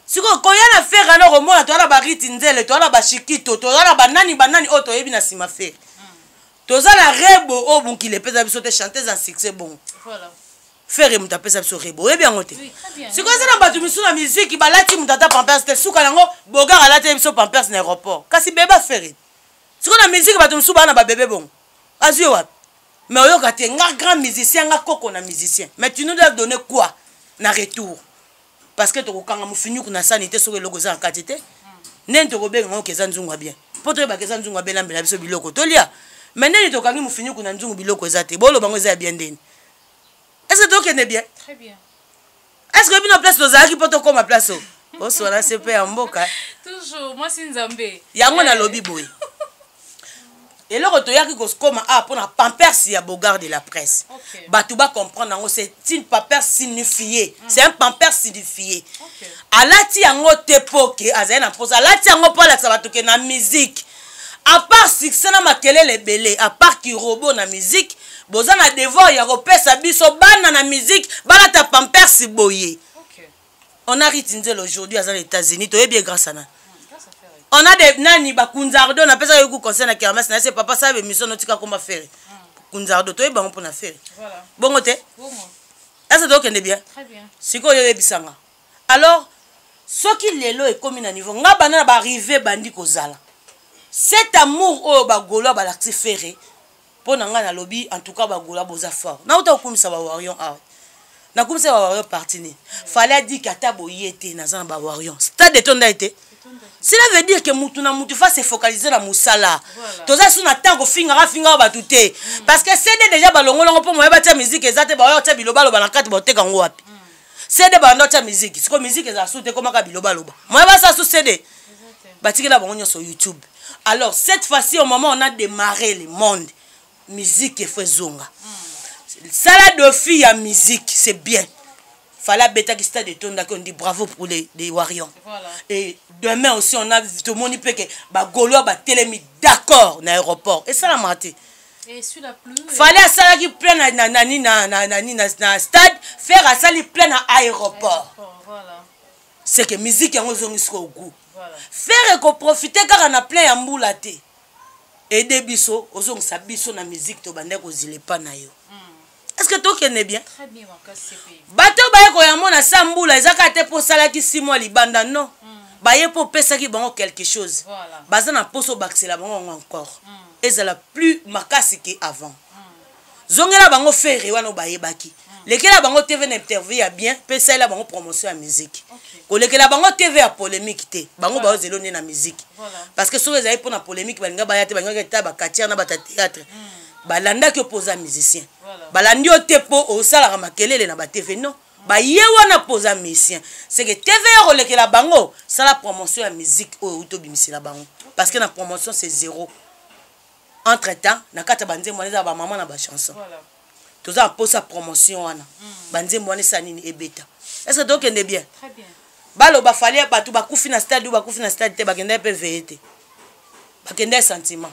Sikoyo koya na Ferre wana okomona toza na bariti nzele, toza na bashikito, toza na banani banani oyo toyebi na nsima Ferre. Toza na rebo oyo mokili epesa biso te, chanteuse en succès bongo. Voilà. Ferre moto apesa biso rebo, oyebi yango te. Oui, très bien. Sikoyo eza na bato misusu na miziki balati moto ata pampers te, suka nango Bogard alati biso pampers na aéroport. Kasi beba Ferre. Sikoyo na miziki bato misusu baa na babebe bongo. Azwi wapi? Mais oyoka te, nga grand musicien, nga koko na musicien. Mais tu nous dois donner quoi na retour? Parce que tokokanga mofinyuku na sani te soki eloko eza na kati te. Ndeni tokobenga ngo eza nzungu ya bien. Po toyebaka eza nzungu ya bien, lambela biso biloko tolia. Mais ndeni tokangi mofinyuku na nzungu biloko eza te. Boloba ngo eza ya bien ndeni. Est-ce que tokende bien? Très bien. Est-ce que bino place tozalaki po tokoma place oyo? Oswana se pe ya mboka. Toujours, moi si Nzambe. Yango nalobi boye. Eloko toyaki kokoma awa mpona pampers ya Bogard de la presse. Okay. Bato ba comprendre yango, c'est une pampers signifiée. C'est un pampers signifié. Okay. Alati yango te po ke azali na mposa, alati yango po alakisa bato ke na musique. À part succès na makelele ebele, à part kirobo na musique, boza na devoir ya kopesa biso bana na musique balata pampers boye. Okay. On a Riti Nzela aujourd'hui aza na États-Unis, toyebi ye grâce à nani? On a des nani ba Kunzardo na pesa yoku conseil na kermesse na se papa sa émission notika koma faire. Kunzardo toyebi bango pona faire. Voilà. Bongo te? Bongo. Est-ce que tokende bien? Très bien. Sikoyo oyebisanga. Alors soki lelo ekomi na niveau nga bana na ba arriver bandi kozala. Cet amour oyo ba Gaulois balakisi Ferre pona nga nalobi en tout cas ba Gaulois boza fort. Na uta kokumisa ba Warrior awa. Na kumisa ba Warrior parti ni. Fallait dire qu'ata boye te naza na ba Warrior. Stade etonda ete. Cela veut dire que mutu na mutu fa se focaliser na musala. Voilà. Toza su na tango finga ka finga ba tute. Parce que CD déjà ba longolongo po moye batia musique ezate ba oyo biloba loba na kati ba teka ngo wapi. CD ba ndo tia musique. Siko musique eza su te koma ka biloba loba. Moye ba sa su CD. Batikela bango nyonso YouTube. Alors cette fois-ci au moment on a démarré le monde, musique et fezonga. Sala de fille à musique, c'est bien. Fallait beta qui stade de tonda on dit bravo pour les Warriors. Voilà. Et demain aussi on a tout le monde peut que ba Gaulois ba télémi d'accord na aéroport. Et ça la maté. Et sur la pluie. Fallait sala qui plein na na na na na na na na stade, faire à sali plein na aéroport. Aéroport, voilà. C'est que musique yango zongi siko goût. Voilà. Faire ko profiter kaka na plein ya mbula te. Aider biso ozongisa biso na musique to bande ko zilepa na yo. Est-ce que tokende bien? Très bien, makasi CPI. Bato baye koya mona sa mbula ezaka te po salaki 6 mois libanda non. Baye po pesaki bango quelque chose. Voilà. Baza na poso bakisela bango yango encore. Ezala plus makasi que avant. Zongela bango Ferre wana bayebaki. Lekela bango TV na interview ya bien, pe salela bango promotion ya musique. Okay. Kolekela bango TV ya polémique te. Bango ba zelo ne na musique. Voilà. Parce que soki ezali pona polémique balinga baya te, balinga ta ba quartier na ba théâtre. Balanda ki oposa musicien. Voilà. Balandi yo te po osalaka makelele na ba TV non. Ba ye wana posa musicien. C'est que TV ya kolekela bango, sala promotion ya musique oyo uto bimisela bango. Parce que na promotion c'est zéro. Entre temps, na kata ba nzembo wana ba maman na ba chanson. Voilà. Toza posa promotion wana. Ba nzembo wana esa nini ebeta. Est-ce que tokende bien? Très bien. Balo ba fallait bato bakufi na stade ou bakufi na stade te bakenda pe veiller te. Bakenda sentiment.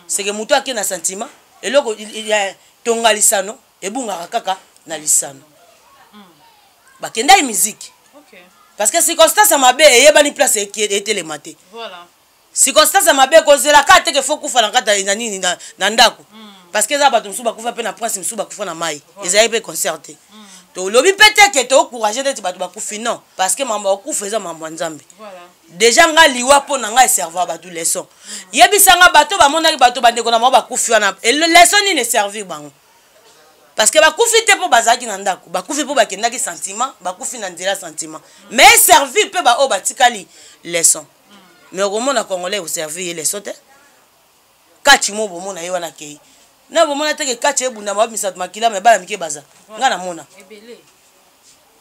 C'est que muto ake na sentiment eloko il y a tonga lisano ebungaka kaka na lisano. Bakenda musique. OK. Parce que circonstance ya mabe eyebani place etelema te. Voilà. Circonstance ya mabe kozela kaka te ke fo kufa na kati na nini na ndako. Parce que eza bato mosusu bakufa mpe na prince, mosusu bakufa na mai, ezalaki mpe concert te. Tolobi mpe te ke tocourage neti bato bakufi, non, parce que mambo ya kokufa eza mambo ya Nzambe. Déjà nga liwa mpo na ngai eserva bato leçon. Yebisa nga, bato bamonaki bato bandeko na bango bakufi wana, leçon nini eservir bango? Parce que bakufi te mpo bazalaki na ndako, bakufi mpo bakendaki sentiment, bakufi na nzela sentiment. Mais eservir mpe baoyo batikali leçon. Mais okomona Congolais oservir ye leçon te. Kati mo bomona ye wana akei na bomona teke kati ebunda babimisa makila, me bana mike baza. Nga namona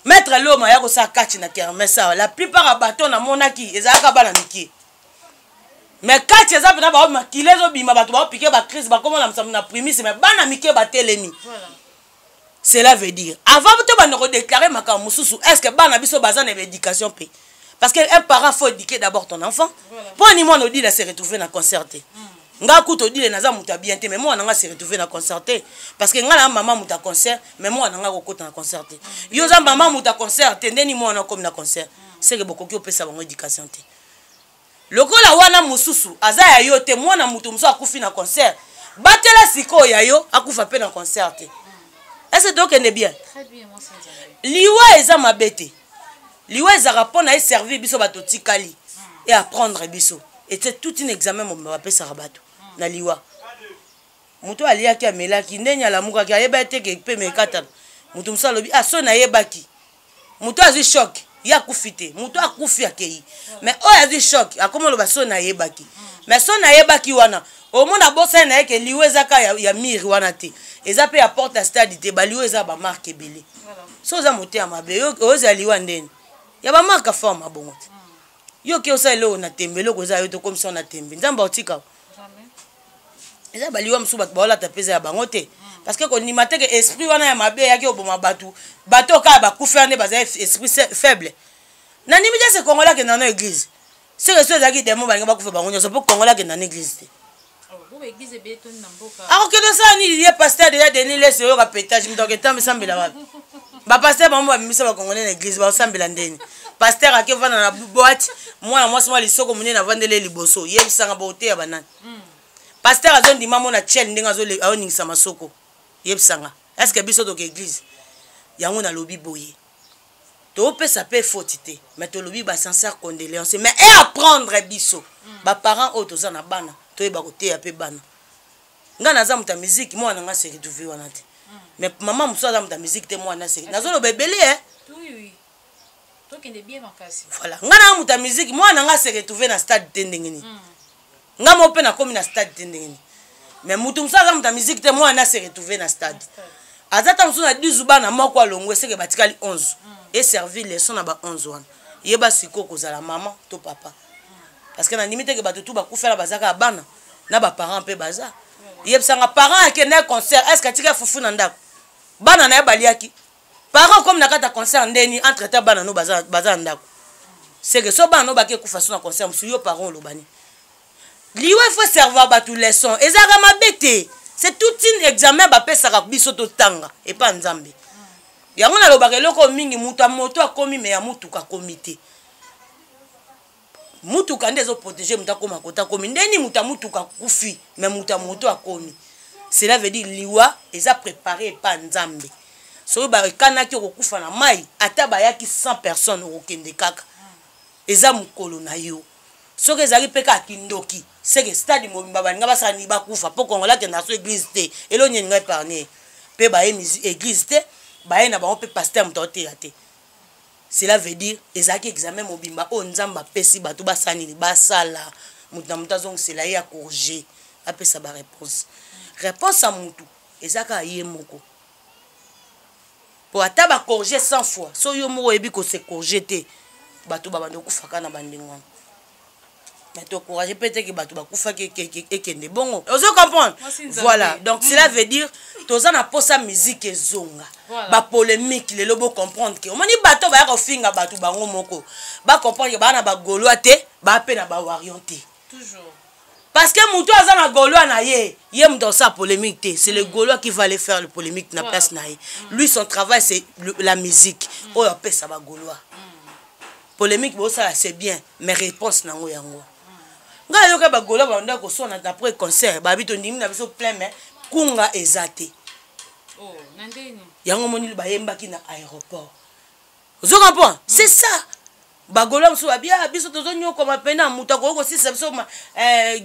maître Loma ya kosala kati na kermesse awa, la plupart ya bato namonaki ezalaka bana mike. Mais kati eza mpena bao makila ezobima, bato baopike bacrise, bakomona mosambo na primise, mais bana mike batelemi. Cela veut dire, avant to banda kodéclare makambo mosusu, est ce que bana biso baza na éducation mpe? Parce que un parent, faut éduquer d'abord ton enfant. Mpo ani mwana Odile se retrouver na concert te? Nga kuta Odile naza moto ya bien te, mais mwana nga se retrouver na concert te, parce que nga na mama moto ya concert, mais mwana nga kokota na concert te. Yo oza mama moto ya concert te, ndeni mwana okomi na concert? Seke bokoki opesa bango éducation te. Lokola wana mosusu aza ya yo te, mwana moto mosusu akufi na concert, batela sikoyo ya yo akufa mpe na concert te. Ese tokende bien? Liwa eza mabe te. Liwa ezalaka mpo na eservir biso bato tikali e apprendre biso. Et c'est toute une examen mobimba bapesaka bato na liwa. Moto aliaki, amelaki, ndenge alamukaki, ayebaki te ke mpe mekatana. Moto mosusu alobi: "Ah, so nayebaki." Moto azwi choc, ye akufi te. Moto akufi akei, mais oyo azwi choc akoma oloba: "So nayebaki." Mais so nayebaki wana, omona bosani na ye ke liwa eza ka ya mire wana te, eza mpe ya porte ya stade te. Baliwa eza bamarke ebele. So oza motema mabe, ozala liwa ndeni ya bamarke aforme abongo te. Yo ke osala eloko na tembe, eloko eza yo tokomisa na tembe, Nzambe aotika. Eza baliwa mosusu bato baolata mpe eza ya bango te, parce que kondima te ke esprit wana ya mabe eyaki oboma bato. Bato kaka bakufi wana nde baza esprit faible. Nandimi te se Congolais akenda na église. Seke so ezalaki demo, balingi bakufa bango nyonso, mpo Congolais akenda na église te. Akokende osala nini? Ye pasteur deja Denis Lesi, oyoka pétage, moto aketamba esambela wapi? Bapasteur bango babimisa bakongolais na église, baosambela ndeni? Pasteur ake vanda na boîte, mwana mwasi mwa lisoko monene avandeli liboso. Yebisanga, boteya banani? Pasteur azondima mona tiel ndenge azoningisa masoko. Yebisanga, est ce que biso toke église yango? Nalobi boye, topesa mpe faute te, mais tolobi basincère condoléance, mais e apprendre biso baparent oyo toza na bana, toyeba koteya mpe bana. Ngai naza moto ya musique, mwana nga se retrouve wana te, mais mama mosusu aza moto ya musique te, mwana se. Nazoloba ebele e. Voilà, ngai na moto ya musique, mwana nga se retrouve na stade te, ndenge nini? Ngai mo mpe nakomi na stade te, ndenge nini? Mais moto mosusu aza moto ya musique te, mwana se retrouve na stade. Aza ta mosusu na 10 bana, moko alongwe, eseke batikali 11. Eservi leçon na ba 11 wana. Yeba sikoyo kozala mama to papa, parce que nandimi teke bato tu bakufela baza kaka bana na baparent mpe baza. Yebisanga, parent akende concert, est ce que atika fufu na ndako bana na ye baliaki? Parent comme na kati ya concert ndeni, entre temps bana no baza na ndako. Seke so bana no bake kufa so na concert mosusu, yo parent olobani? Liwa ifo servir bato leçon. Ezalaka mabe te, c'est toute une examen bapesaka biso totanga epa Nzambe. Yango nalobaka eloko mingi: moto ya moto akomi, me ya motuka akomi te. Mutuka nde ezoprotege moto akóma kota akomi. Ndeni moto ya mutuka akufi, me moto ya moto akomi. Cela veut dire liwa eza préparé epa Nzambe. Soki bakanaki okokufa na mai, ata bayaki 100 personnes, okokende kaka, eza mokolo na yo. Soki ezalaki mpe kaka kindoki, seke stade mobimba balinga basala nini? Bakufa mpo Kongola akenda so église te. Elo nini ngai épargne mpe baye église te, baye na bango mpe pasteur moto aoteya te. Cela veut dire ezalaki examen mobimba oyo Nzambe apesi bato basala nini? Basala moto na moto azongisela ye, acorriger, apesa baréponse. Réponse ya motu eza kaka ye moko, po ata bacorriger 100 fois, so yo moko oyebi kose corriger te, bato babanda okufaka na bandenge wana. Mais toencourage mpe teke bato bakufaki ekende bongo, ozo comprendre? Voilà, donc cela veut dire toza na posa musique ezonga. Bapolémique lelo, bocomprendre ke omoni bato baya kofinga bato, bango moko bacomprendre ke baa na bagaulois te, baa mpe na bawarrior te, parce que moto aza na gaulois na ye, ye moto asala polémique te. C'est le Gaulois qui va aller faire le polémique na place na ye. Lui, son travail, c'est la musique oyo apesa bagaulois. Polémique bosala, c'est bien, mais réponse nango yango. Ngai nayoka bagola banda koswana après concert, babi tondimi na biso plein, mais kunga eza te. Oh, yango omoni bayembaki na aéroport, ozo comprendre? C'est ça, bagola mosusu babi: ah, biso tozonyokoma mpena, moto akoki kosisa biso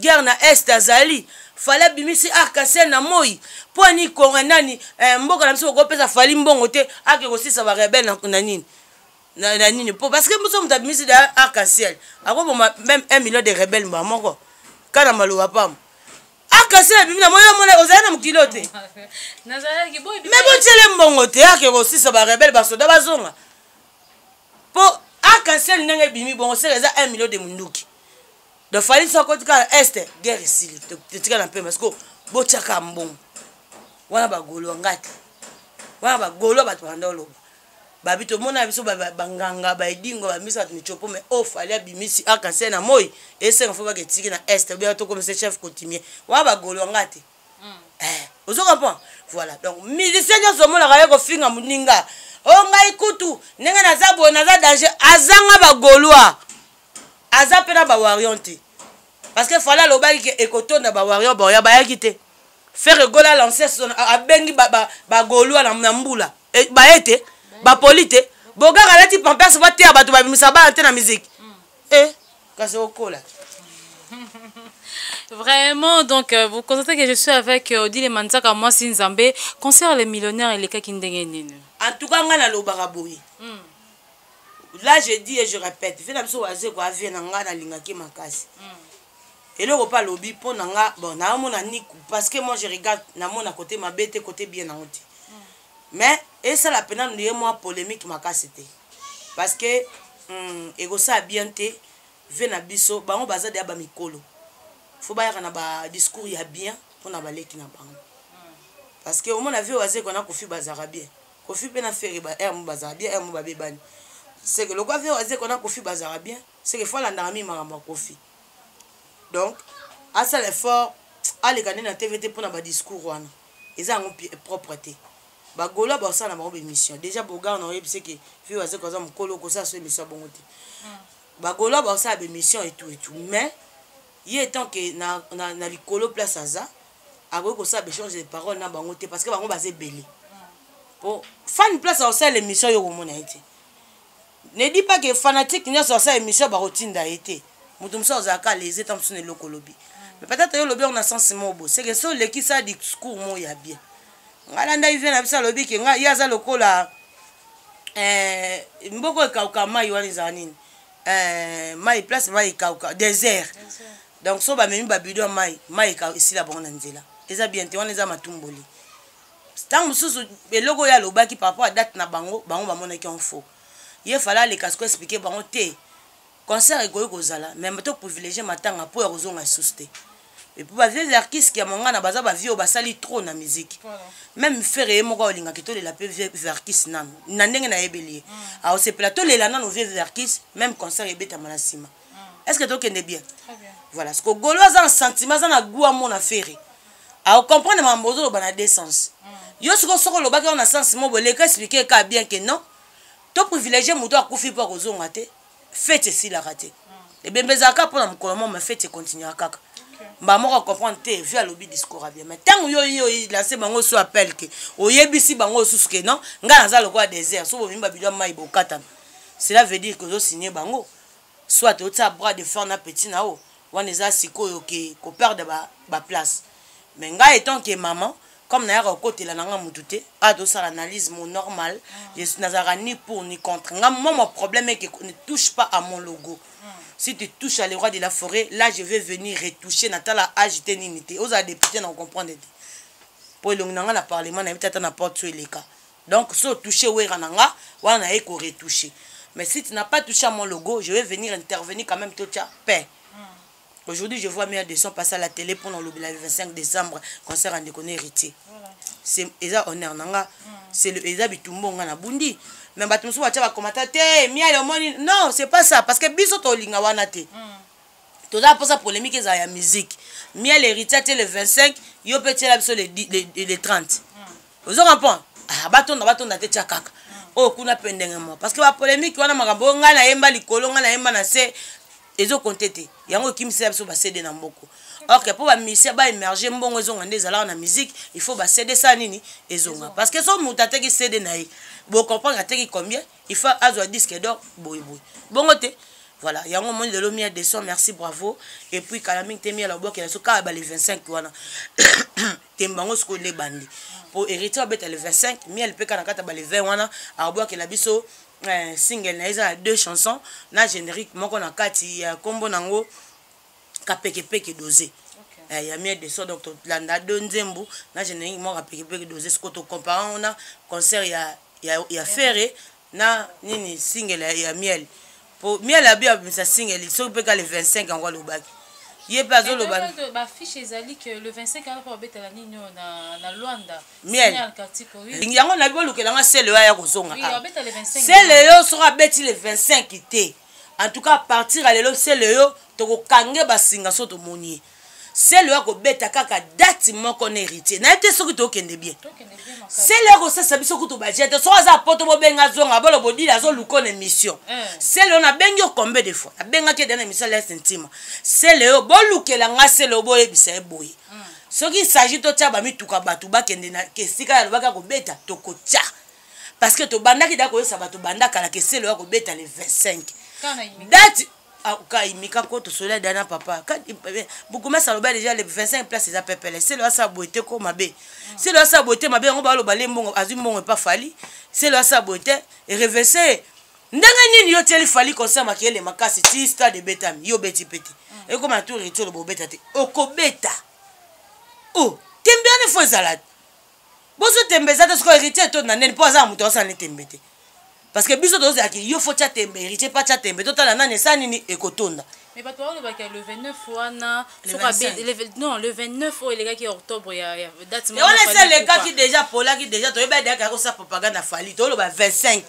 guerre na Est azali Fally. Abimisi arc-en-ciel na moi mpo ani konga nani mboka na biso kokopesa Fally mbongo te, ake kosisa barebelles na nini, na nini, po parce que moso moto abimisi da arc-en-ciel akoboma même 1 million de rebelles mbaa moko kana maloba pamba. Arc-en-ciel abimi na moi, omona ozali na mokili oyo te, mais botiele mbongo te, ake kosisa barebelles, basoda bazonga, mpo arc-en-ciel ndenge ebimi bongo seke eza 1 million de munduki. Donc Fally so akoti kaka Est, guerre esili, totika na pema. Parce botiaka mbongo wana, bagolo nga te wana, bagolo bato banda oloba babi tomona biso banganga baedingo babimisi bato michopo, mais oyo Fally abimisi arc-en-ciel na moi, esenga fo baka etiki na Est obiaka tokomisa chef coutumier wana, bagolo nga te. Ozo comprendre? Voilà, donc musicien nyonso omonaka ye kofinga moninga o ngai kutu ndenge naza boye, naza danger, azanga bagaulois, aza mpe na bawarrior te, parce que Fally alobaki ke ekotonda, bawarrior baoya bayaki te. Ferre Gola lance, abengi bagaulois na mbula, baye te, bapoli te. Bogaka alati pampers, bateya bato babimisa bana te na musique e kasi okola. Vraiment, donc vous constatez que je suis avec Odile Manzaka, moi Nzambe, concert les millionnaires et les kaki ndenge nini? En tout cas, nga nalobaka boye. Là, je dis et je répète, vieux na biso Wazekwa avie na nga nalingaki makasi. Eloko mpe alobi mpo na nga, bon, naomona ni parce que moi je regarde, namona côté mabe te, côté bien nango te. Mais esala mpena ye mwa polémique makasi te, parce que ekosala bien te. Vieux na biso, bango baza deya bamikolo, fo bayaka na badiscours ya bien mpona baleki na bango, parce que omona vieux Wazekwa na Kofi bazalaka bien, Kofi mpe na Ferre ere mo bazalaka bien, ere mo babebani. Seke lokwa vieux Wazekwa na Kofi bazalaka bien, seke fo alandaka mingi makambo ya Kofi. Donc asala effort, aleka nde na TV te mpona badiscours wana, eza yango propre te. Bagaulois basala na bango bémission déjà. Bogar na oyebisi ke vieux Wazekwa aza mokolo, okosala so émission ya bongo te. Bagaulois basala bémission et tout et tout, mais ye étant que na likolo place aza, akoki kosala baéchange de parole na bango te, parce que bango baza ebele. Po fan place akosala émission, yo komona ye te. Ne dis pas que fanatique nyonso asala émission bakotinda ye te. Moto mosusu azalaka lese ta mosusu na eloko olobi, mais peut-être yo olobi yango na sens moko boye, seke so olekisa discours moko ya bien. Ngai nanda vieux na biso alobi ke ngai ye aza lokola mboko ekauka, mai wana ezala nini, mai place mai ekauka, désert. Donc so bamemi babidon ya mai, mai esila bango na nzela, eza bien te. Wana eza matumboli. Ntango mosusu eloko oyo alobaki par rapport à date na bango, bango bamonaki yango faux. Ye Fally aleka siko expliquer bango te, concert ekoki kozala, mais to privilégie matanga mpo ya kozonga lisusu te. Et puis bavieux artiste ya mongana baza bavieux oyo basali trop na musique. Même Ferre ye moko alingaki tolela mpe vieux artiste nano na ndenge nayebeli ye, aosepela tolela nano vieux artiste, même concert ebetama na nsima. Est ce que tokende bien? Voilà ce que gaulois aza na sentiment, aza na goût amona Ferre, akocomprendre makambo ozoloba na deux sens. Yo sikoyo soki olobaki wana na sens mo boye, leka expliquer ka bien ke non, to privilégie moto akufi mpo akozonga te, fête esilaka te, ebembe ezalaka mpona mokolo mo, ma fête econtinuera kaka. Mbala moko acomprendre te, vieux alobi discours ya bien, mais ntango yo lance bango so appel ke oyebisi bango osusu ke non, ngai naza lokola désert, so bomimi babilo ya mai bokatana, cela veut dire ke ozosigne bango, soit otia bras de fer na petit na o wana, eza sikoyo ke koperdre baplace. Mais ngai étant ke maman, comme nayaka kokotela na nga mutu te, aya tosala analyse mo normal, nazalaka ni pour ni contre. Nga moi, mon problème est que ne touche pas à mon logo. Si tu touches à le roi de la forêt, là je vais venir retoucher. Natala age te, nini te, ozala député na comprendre te, po elongi na nga na parlement nayebi te, ata na porte so eleka. Donc so touché Wera na nga wana, naye koretoucher, mais si tu n'as pas touché à mon logo, je vais venir intervenir quand même, totia paix. Aujourd'hui, je vois Mia Desson passer à la télé pour le 25 décembre, concert en déconné héritier. C'est eza honneur nanga, c'est le eza bitumbo nga na bundi. Mais bato mosusu batia bacommentaire te, Miel omoni, non, c'est pas ça, parce que biso tolinga wana te. Toza mposa polémique ezala ya musique. Miel, héritier te le 25, yo mpe tiela biso le 30. Ozo comprendre? Ah, batonda batonda te, tia kaka oyo kuna mpe ndenge moko, parce que bapolémique wana, makambo oyo ngai nayemba likolo, ngai nayemba na se. Ezokonte te, yango ekimisela biso baCD na mboko. Ok, mpo bamusicien baémerge, mbongo ezonga nde ezalaka na musique. Il faut baCD sala nini, ezonga, parce que so moto ateki CD na ye, bocomprendre ateki combien, il faut azwa disque d'or boyeboye bongo te. Voilà, yango omoni lelo Miel de Son, merci, bravo. Et puis kala mingi te, Miel abwakela so kaka ba le 25 wana, temba yango sikoyo nde ebandi, po Héritier abeta le 25, Miel mpe kaka na kati ya ba le 20 wana abwakela biso single na ye. Eza na deux chansons na générique moko na kati ya nkombo nango Kapekepeke Dose. Ya Miel de Son. Donc tolanda deux nzembo na générique moko, Kapekepeke Dose. Sikoyo tocompare yango na concert ya Ferre na nini, single ya Miel, po Miel abi abimisa single soki mpe ka le 25 yango alobaki, ye mpe azoloba. Bafiche ezali que le 25 wana mpo babetela nini oyo na Lwanda. Miel yango nabi bolukelanga Sele oyo aya kozonga. Sele oyo soki abeti le 25 te, en tout cas à partir ya lelo, Sele oyo tokokange basinga. So tomoni ye, Sele oyo akobeta kaka date moko na Héritier. Nayebi te soki tokende bien. Sele akosasa biso kutu baje te. Soki aza poto, bobenga azonga, bolo bodili azoluka na émission. Sele oyo nabengi yo combien de fois, nabengaki ede na émission lese ntima. Sele oyo bolukela nga, Sele oyo boyebisa ye boye: soki s'agit totia bamituka, bato bakende na esika ya lobaki akobeta, tokotia, parce que tobandaki da koyesa bato banda kala ke Sele oyo akobeta le 25 date ka imika ko tosola da na papa bukumesa aloba déjà le 25, place eza pepele. Sele asala boye te, ko mabe. Sele asala boye te, mabe. Yango baloba le mbongo, azwi mbongo epa Fally. Sele asala boye te, erevese ndenge nini? Yo tieli Fally concert makeyele makasi ti stade ebetami, yo obeti pe te. Ekoma na tour eti oloba obeta te, okobeta o tembe wana fo ezala te. Boso tembe eza te. Sikoyo Héritier etonda na ndeni mpo aza na moto asala ne tembe te, parce que biso tozalaki yo fo tia tembe, Héritier pa tia tembe, totala nani esala nini ekotonda. Mais bato balobaka le 29 wana, non, le 29 oyo elekaki, octobre ya date. Wana esi elekaki déjà, polaki déjà, toyebi adeyaka kosala propagande ya Fally. Toloba 25,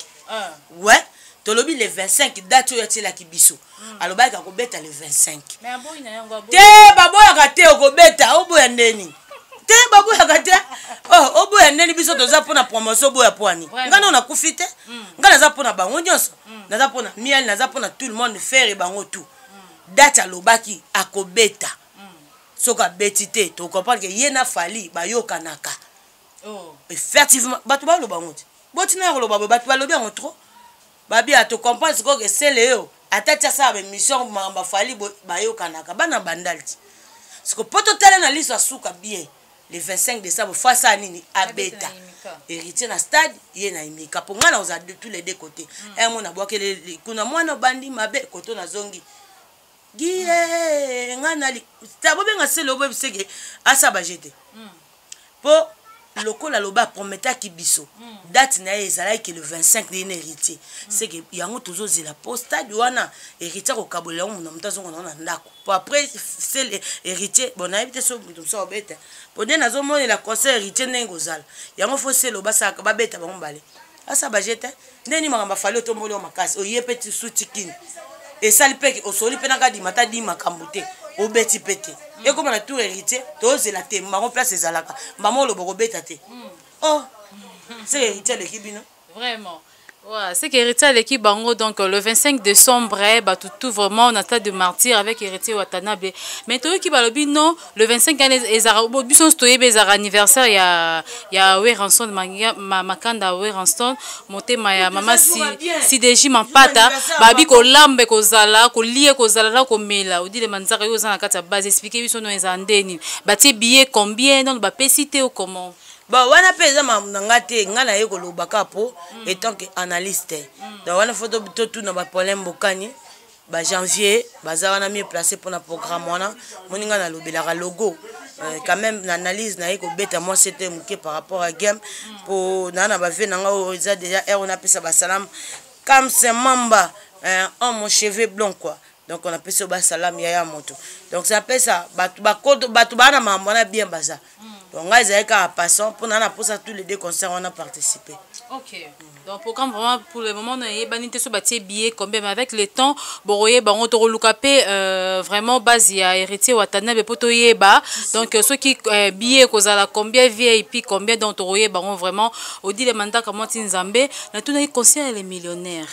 ouais, tolobi le 25, date oyo atielaki biso. Alobaki akobeta le 25 te. Baboyaka te, okobeta, oboya ndeni te, baboyaka te. Oh, oboya ndeni? Biso toza mpona promotion, oboya po ani? Ngai nao nakufi te. Ngai naza mpona bango nyonso, naza mpona Miel, naza mpona tout le monde, Ferre, bango tout. Date alobaki akobeta, soki abeti te, tocomprendre ke ye na Fally bayokanaka. Effectivement, bato baloba yango te, botina ya koloba boye, bato balobi yango trop. Babia tocomprendre sikoyo ke Sele oyo ata ti asala baémission makambo aFally, bayokanaka bana Bandal ti siko mpo totala na liso asuka bien. Le 25 décembre fo asala nini? Abeta Héritier na stade, ye na Imika, mpo ngai nakozala de tous les deux côtés. Mo nabwakeli kuna mwana obandi mabe koto nazongi gie ngai nali ta bobenga Sele oboyebiseke asala baje te, mpo lokola aloba aprometaki biso date na ye ezalaki le 25 nde ye na Héritier. Seke yango tozozela, mpo stade wana Héritier akokabolela yango, mona moto azonga nango na ndako, po après Sele Héritier, bon, nayebi te so moto mosusu akobeta, po nde nazomonela concert Héritier ndenge kozala yango. Fo Sele basalaka babeta bango mbale, asala baje te. Ndeni makambo aFally otomboli oyo makasi, oye mpe ti suti kini esali mpe osoli mpe nakadima ta di makambo te, obeti mpe te. Ekóma na tour Héritier, tozela te mbango place ezalaka mbama oloba kobeta te. Oh, se Héritier aleki bino. Vraiment. Ouais, c'est qu'Héritier aleki bango. Donc le 25 décembre, bah, tout, tout vraiment on a stade de Martyr avec Héritier Watanabe. Mais toyoki balobi non, le 25 année ezara bo biso toyebe ezara anniversaire ya Werrason, Makanda Werrason, motema ya mama si CDJ Mampata, babi kolambe kozala, kolie kozala na komela. Odile Manzaka, yo za na kati ya base, expliquer biso no eza ndeni. Batie billet combien? Non, ba pesi te ou comment? Bon, wana mpe eza makambo na nga te. Ngai naye koloba kaka po étant que analyste. Donc wana fo totuna baproblème bokani bajanvier baza wana mieux placé mpona programme wana. Moni ngai nalobelaka logo, quand même na analyse naye kobeta mwa sete moke par rapport à game, mpo naa na bave na ngai oyo eza déjà aire oyo napesa basalam Kamse Mamba, homme aux cheveux blonds quoi. Donc on apesi oyo basalam yaya moto. Donc ça apesa bato bakoto, bato baa na makambo wana bien baza. Donc ngai ezali kaka passant mpo naa na mposa tous les deux concerts wana participer. Ok. Donc programme vraiment pour le moment nayebani te so batie billet combien, mais avec le temps bokoyeba yango. Tokoluka mpe vraiment base ya Héritier Watanabe mpo toyeba donc soki billet ekozala combien, VIP combien, donc tokoyeba yango vraiment. Odile Mandaka mwati Nzambe, natunaki concert ya les millionnaires.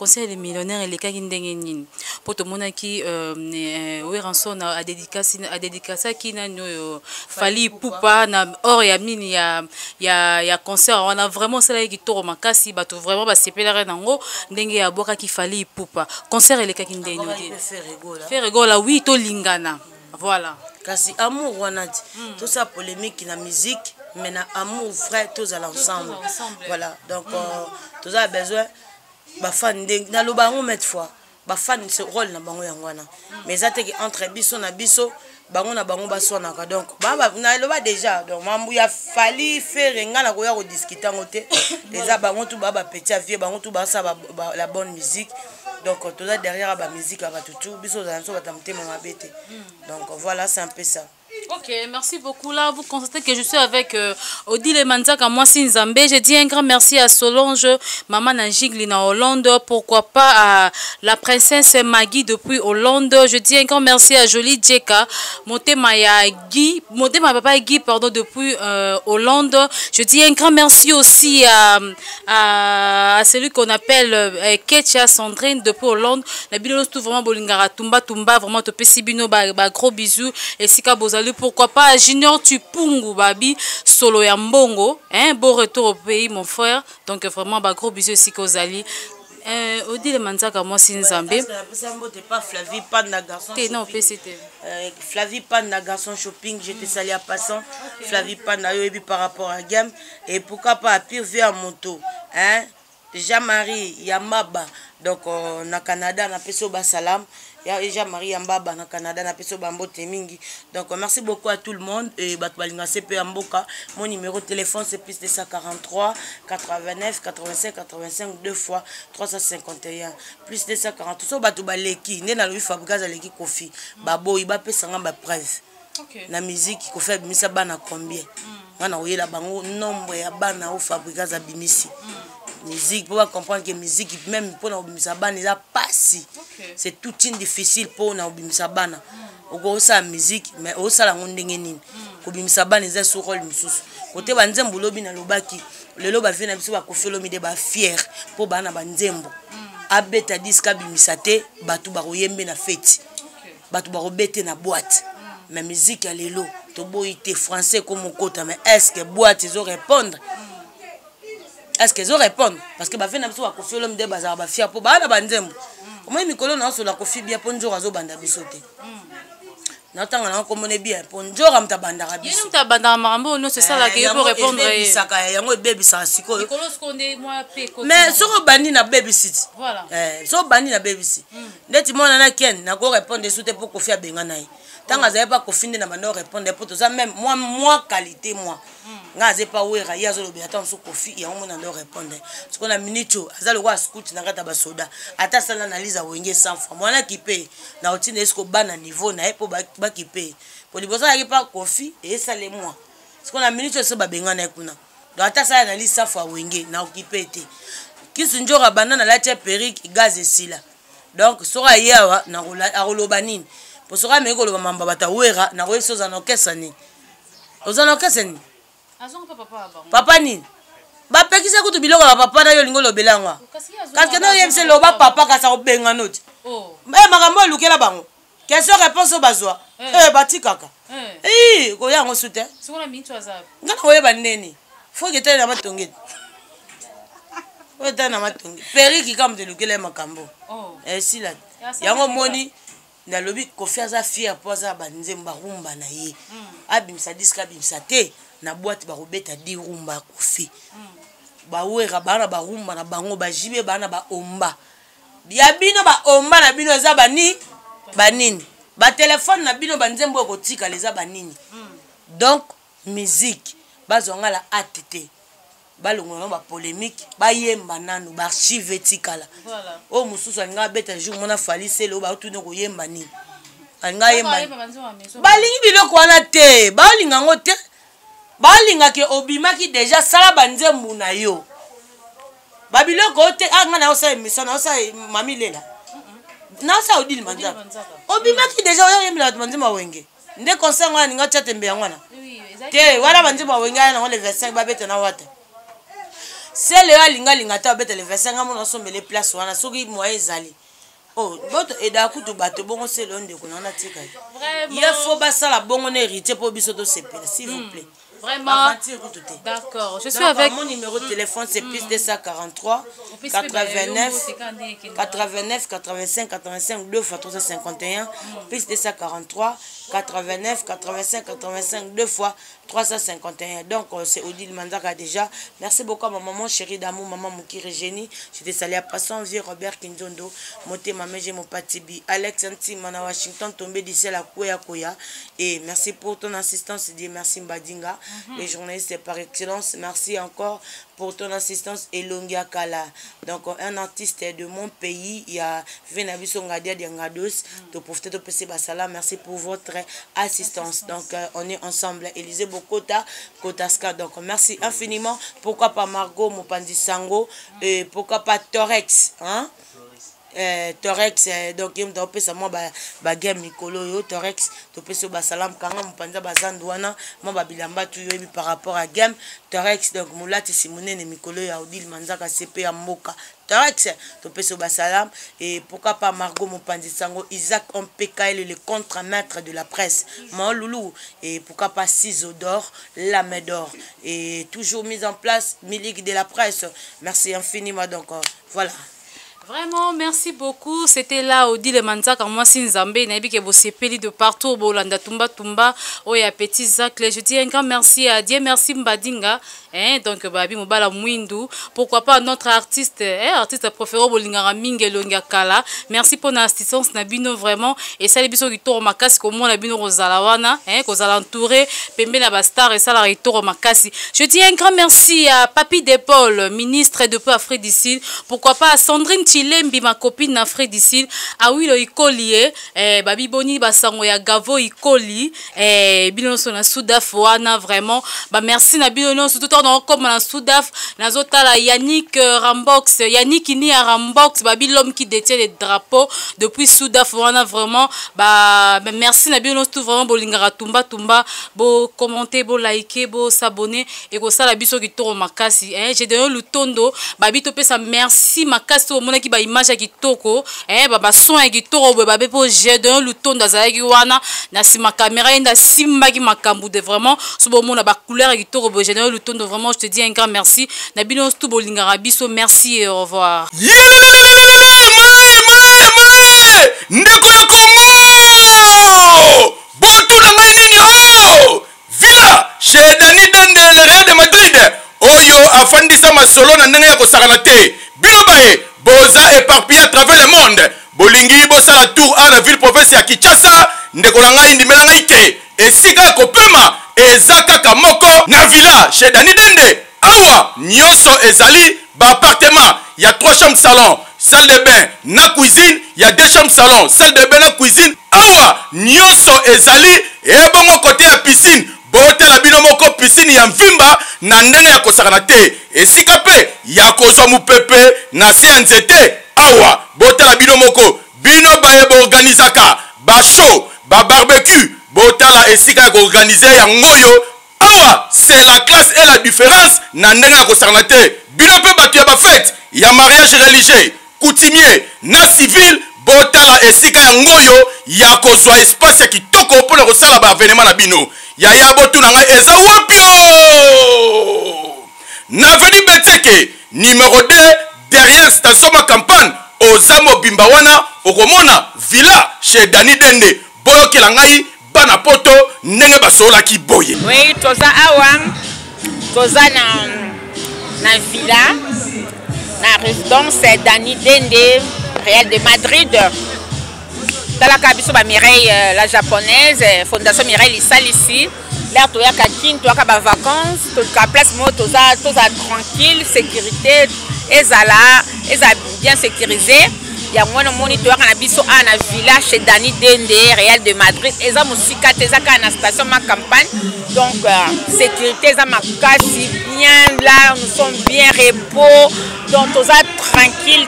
Concert les millionnaires elekaki ndenge nini? Po tomonaki euh, euh, Werrason adédicacaki nani oyo Fally Ipupa na or ya mini ya, ya, ya concert wana vraiment osalaki kitoko makasi, bato vraiment basepelaki nango ndenge abwakaki Fally Ipupa. Concert elekaki ndenge nini? Ferre Gola, oui, tolingana. Voilà. Kasi amour wana ti mm. tosala polémique na musique mais na amour vrai tozala ensemble. Voilà, donc mm. Tozala besoin bafan ndenge naloba yango maintes fois, bafan ce rôle na bango yango wana, mais eza teke entre biso na biso, bango na bango baswanaka. Donc naloba déjà, donc mambu ya Fally Ferre, nga na koya kodiscute yango te. Eza bango tu baa bapetit ya vie, bango tu basala la bonne musique. Donc toza derrière ya bamusique ya bato tu, biso ozala biso bato ya motema mabe te. Donc voilà, c'est un peu ça. Ok, merci beaucoup. Là, vous constatez que je suis avec Odile Manzaka, moi Nzambe. Je dis un grand merci à Solange, maman Najigli na Hollande. Pourquoi pas à la princesse Maggie depuis Hollande. Je dis un grand merci à Jolie Djeka, Motema Guy, Motema papa Guy, pardon, depuis Hollande. Je dis un grand merci aussi à celui qu'on appelle Ketcha Sandrine depuis Hollande. La bino tout vraiment bolingara tumba tumba, vraiment topesi bino ba, ba gros bisous. Et sika bozali, pourquoi pas Junior Tupungu babi solo ya mbongo, hein, beau retour au pays mon frère. Donc vraiment ba gros bisous sika ozali. Odile Manzaka, mwasi Nzambe. Pas Flavie Panda garçon. Te non PCT. Flavie Panda garçon shopping, je te salue en passant. Okay. Flavie Panda yo ebi par rapport à gamme et pourquoi pas pire vie à moto, hein? Jean-Marie Yambaba, donc na Canada na peso ba salam. Ya Jean-Marie Yambaba na Canada na peso ba mbote mingi. Donc merci beaucoup à tout le monde et bato balinga CP ya mboka. Mon numéro de téléphone c'est plus 243 89 85 85 2 fois 351 plus 243. So bato baleki nde na Louis Fabregas aleki Kofi. Baboyi ba pesa nga ba preuve. Okay. Na musique Kofi abimisa bana combien? Nga na oyela bango nombre ya bana o Fabregas abimisi. Musique pour comprendre que musique même pour na obimisa bana eza pasi. Okay. C'est tout une difficile pour na obimisa bana. Okosala musique mais osala ngo ndenge nini? Kobimisa bana eza sur rôle mosusu. Côté ba nzembo lobi na lobaki, lelo ba vie na biso ba Kofi Olomide ba fier po bana ba nzembo. Abeta disque abimisa te, bato bakoyembe na fête. Bato bakobete na boîte. Mais musique ya lelo toboyi te français comme okota, mais est-ce que boîte ezo répondre? Est-ce que ezo répondre? Parce que ba vie na biso ba Kofi Olomide bazala ba fier po bana ba nzembo. Omoni mikolo na osola Kofi bien po nzora azobanda biso te. Natanga na komone bien po nzora moto abandaka biso. Ye moto abandaka makambo oyo nyonso esalaka ye po répondre ye. Ebebisaka yango, ebebisaka sikoyo. Mikolo sikoyo nde mwa pe ekoti Mais nango. soki obandi na babysit. Voilà. Soki obandi na babysit. Ndeti mwana na Ken nako répondre su te po Kofi abenga na ye. Ntango azali pa Kofi nde na banda répondre po toza même moi, moi qualité moi. Nga aze pa Wera, ye azolobela ntango mosusu Kofi, yango mona ndo répondre. Sikoyo na minute oyo aza lokola scout na kati ya basoda. Ata asala analyse ya Wenge 100 fois. Mwana kipe na otinda ye sikoyo bana niveau na ye po bakipe. Po liboso azalaki pa Kofi, eyesale moi. Sikoyo na minute oyo so babenga na ye kuna. Donc ata asala analyse 100 fois Wenge na okipe te. Kisu njoka banda na lati ya perruque gaz esila. Donc soki aye awa akoloba nini? Po soki ameki koloba mamba bato ya Wera, nakoyebisa oza na orchestre nini? Oza na orchestre nini? Azonga pa papa ya bango. Papa nini? Bapekisa kutu biloko ya papa na yo olingi olobela yango awa. Kasi ye azonga Kasi kende ba oyebisa azonga loba papa. papa kasi akobenga no ti. Oh. Makambo elukela bango. Question réponse oyo bazwa. Batikaka. Koya yango su te. Sikoyo na mintu aza wapi? Nga na koyeba ndeni. Faut que etali na matonge. Oyo etali na matonge. Periki kaka moto elukela ye makambo. Oh. Sila. Ya sala Yango sila. moni nalobi Kofi aza fier po aza ba nzembo ba rumba na ye. Abimisa disque abimisa te na boîte bakobeta di rumba ya Kofi. Ba Wera ba na ba rumba na bango, ba JB ba na ba omba. Ya bino ba omba na bino eza ba ni ba nini? Ba téléphone na bino ba nzembo oyo kotikala eza ba nini? Donc musique bazwa nga la hâte te. Balongola nano ba polémique, bayemba nano ba archive etikala. Voilà. Oyo mosusu alinga abeta jour mona Fally Sele oyo baotuna koyemba nini? Alinga ayemba Bayemba banzembo ya maison. Balingi biloko wana te, balinga yango te. Balinga ke obimaki déjà sala ba nzembo na yo. Ba biloko oyo te, nga na osala émission, na osala Mami Lela. Na osala Odile Manzaka. Obimaki déjà oyo oyembela bato banzembo ya Wenge. Nde concert wana alinga tia tembe yango wana. Oui, ezalaki Te, wana banzembo ya Wenge aya nango le 25 babeta na wata. Sele oyo alingalinga te abeta le 25 nga mona osombele place wana soki moyen ezali. Oh, boto edaka kutu bato bongo sele oyo ndeko na wana tika ye. Ye fo basala bongo na héritier mpo biso tosepela s'il vous plaît. Vraiment. Aventure kutu te. D'accord. Je suis Donc, avec mon numéro de téléphone c'est plus 243 89 89 85 85 2 fois 351 plus 243 89 85 85 2 fois 351. Donc c'est Odile Manzaka déjà. Merci beaucoup à ma maman chérie d'amour, maman Moukiri Génie. Je te salue à passant vieux Robert Kinzondo, Motema Meje Mopatibi, Alex Ntima na Washington tombé du ciel à Koya Koya. Et merci pour ton assistance, Dieu merci Mbadinga, les journalistes par excellence. Merci encore pour ton assistance Elongia Kala. Donc un artiste de mon pays, il y a Venabiso Ngadia Diangados, de profiter de PC Basala. Merci pour votre assistance. Donc on est ensemble. Élisée Bokota, Kotaska. Donc merci infiniment. Pourquoi pas Margot Mopandi Sango et pourquoi pas Torex, hein? Torex donc ye moto apesa mwa bagame mikolo oyo Torex topesi oyo basalam kanga mopanza bazandu wana mwa babilamba tu yoyebi par rapport à game Torex. Donc molatisi monene mikolo ya Odile Manzaka CP ya mboka Torex topesi oyo basalam. Et pourquoi pas Margot Mopanzi Sango, Isaac Ompekael le contre-maître de la presse Maolulu, et pourquoi pas Ciseaux d'or, la main d'or et toujours mise en place Milik de la presse. Merci infiniment. Donc voilà. Vraiment, merci beaucoup. C'était là Odile Manzaka, moi Nzambe, nayebi ke bosepeli de partout, bolanda tumba tumba, oya petit Zacle. Je dis un grand merci à Dieu, merci Mbadinga, hein, donc babi mobala mwindu. Pourquoi pas notre artiste, hein, artiste préféré bolingara mingi elongi kala. Merci pour l'assistance na bino vraiment et sali biso kitoko makasi komona bino kozala wana, hein, kozala entouré pembe na ba star et sala kitoko makasi. Je dis un grand merci à Papi Depol, ministre de peu Afrique du Sud. Pourquoi pas à Sandrine Chilembi, ma copine Afrique du Sud, à Willo Ikoli, eh, Babi Boni Basango ya Gavo Ikoli, eh, bino nyonso na Sudaf wana vraiment. Ba merci na bino nyonso tout en comme na Sudaf, na zotala Yannick Rambox, Yannick ni à Rambox, Babi l'homme qui détient les drapeaux depuis Sudaf wana vraiment. Ba, ba merci na bino nyonso tout vraiment bolingaka tumba tumba, bo commenter, bo liker, bo s'abonner et ko sala biso kitoko makasi, hein. J'ai donné lutondo, Babi topesa merci makasi omonaki ba image ya kitoko, eh, ba ba son ya kitoko boye, ba bepo j'ai donné lutondo azalaki wana na sima caméra yenda simbaki makambo de vraiment so bomona ba couleur ya kitoko boye. J'ai donné lutondo vraiment, je te dis un grand merci na bino tout bolingaka biso, merci et au revoir. Yelelelelelele, mae, mae, mae, ndeko ya Congo, botuna ngai nini o villa chez Dani Dende le Real de Madrid oyo afandisa masolo na ndenge ya kosakana te. Bino baye boza éparpillé à travers le monde, bolingi bosala tour a na ville province ya Kinshasa, ndeko na ngai ndimela ngai ke esika ya kopema eza kaka moko na villa chez Dani Dende. Awa nyonso ezali ba appartement ya 3 chambres salon, salle de bain na cuisine, ya 2 chambres salon, salle de bain na cuisine. Awa nyonso ezali ebongo kote ya piscine, botala bino moko piscine ya mvimba na ndenge ya kosakana te, esika pe ya kozwa mopepe na se ya nzete. Awa botala bino moko, bino baye boorganizaka ba show, ba barbecue, botala esika ya koorganize ya ngoyo. Awa c'est la classe et la différence na ndenge ya kosakana te. Bino pe bato ya ba fête ya mariage religieux, coutumier na civil, botala esika ya ngoyo ya kozwa espace ya kitoko mpona kosala ba événement na bino. Yaya botuna ngai eza wapi o? Na avenue Betseke numéro 2 derrière station ma campagne, oza mobimba wana okomona villa chez Dani Dende. Boyokela ngai bana poto ndenge basololaki boye. Oui, toza awa, toza na villa, na résidence Dani Dende, Real de Madrid. Talaka biso ba Mireille la japonaise, fondation Mireille Isalisi. L'air toyaka kin, toyaka ba vacances, toluka place moko toza, toza tranquille, sécurité ezala, ezala bien sécurisé. Yango wana omoni toyaka na biso awa na villa chez Dani Dende, Real de Madrid. Eza mosika te, eza kaka na station ma campagne. Donc sécurité eza makasi, bien là, nous sommes bien repos. Donc toza tranquille.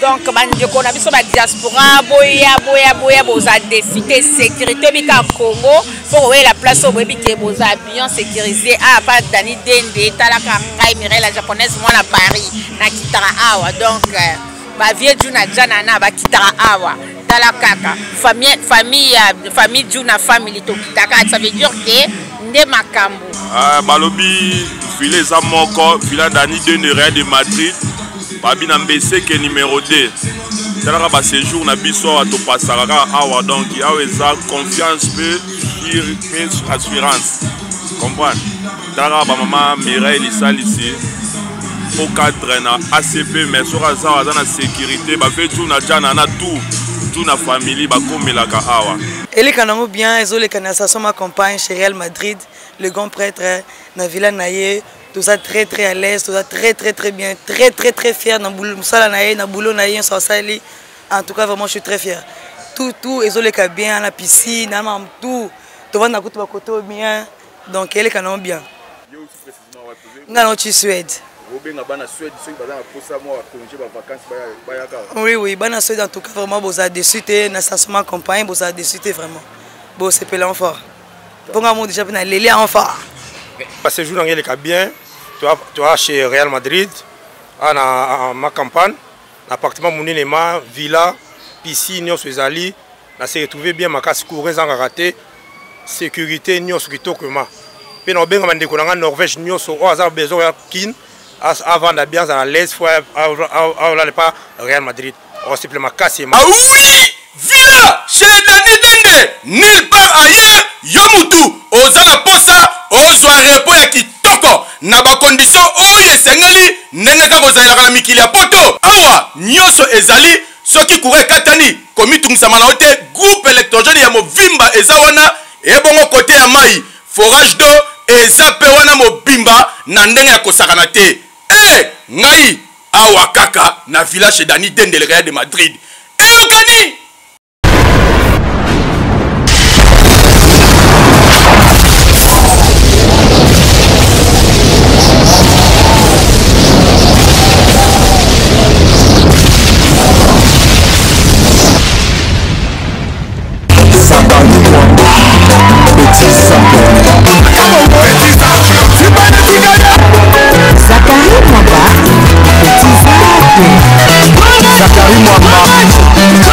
Donc bandeko na biso ba diaspora, boya boya boya, boza défi te. Sécurité bika Congo fo kowela place oyo boyebi ke boza bien sécurisé. Ah, pa Dani Dende, talaka ngai Mireille la japonaise, mwana Paris, nakitaka awa. Donc bavie Juna Janana bakitaka awa. Tala kaka famille, famille, famille Juna family, tokitaka. Ça veut dire ke nde makambo. Ah, balobi villa eza moko, villa Dani Dende Real de Madrid, babi na Mbeseke numéro 2. Talaka baséjour na biso awa, topasaka kaka awa. Donc awa eza confiance mpe mpe assurance, comprendre. Talaka bamama Mireille Lisalisi po cadre na ACP, mais soki aza awa, aza na sécurité. Bave Juna Jana na tout tout na famille bakomelaka awa. Eleka nango bien, ezoleka na station Ma Campagne chez Real Madrid, le grand prêtre, na villa na ye. Toza très très à l'aise, toza très très très bien, très très très fier na mosala na ye, na boulot na ye nyonso asali. En tout cas, vraiment, je suis très fier. Tout tout ezoleka bien na piscine, na makambo tout, tovanda kutu bakoto bien. Donc eleka nango bien. Nga nauti Suède. Obenga bana Suède soki baza na posa mwa bacongé, bavacance, bayaka. Oui, bana Suède, en tout cas, vraiment, boza déçu te. Na station Campagne, boza déçu te, vraiment. Bosepela fort mponga mo déjà mpe na leli yango fort. Séjour na ngai eleka bien. Toa chez Real Madrid, awa na Ma Campagne, na appartement monene ma villa, piscine nyonso ezali. Na se retrouve bien makasi, courant ezangaka te, sécurité nyonso kitoko ma. Mpe na kobenga bandeko na ngai Norvège nyonso oyo aza besoin ya Kine, avanda bien, azala l'aise, fo aolala pa Real Madrid, osepela makasi. Ah oui, villa chez Dani Dende, nulle part ailleurs. Yo mutu oza na posa ozwa repos ya kitoko na bacondition oyo esengeli, ndenge kaka ozalelaka na mikili ya poto, awa nyonso ezali. Soki courant ekatani, komitungisama na yo te, groupe électrogène ya movimba eza wana. Ebongo kote ya mai, forage d'eau eza mpe wana mobimba na ndenge ya kosakana te. E ngai awa kaka na village Dani Dende, le Real de Madrid, eyokani. Zakari Mwamba, Petit Zacle. Zakari Mwamba, Petit Zacle. Zakari Mwamba.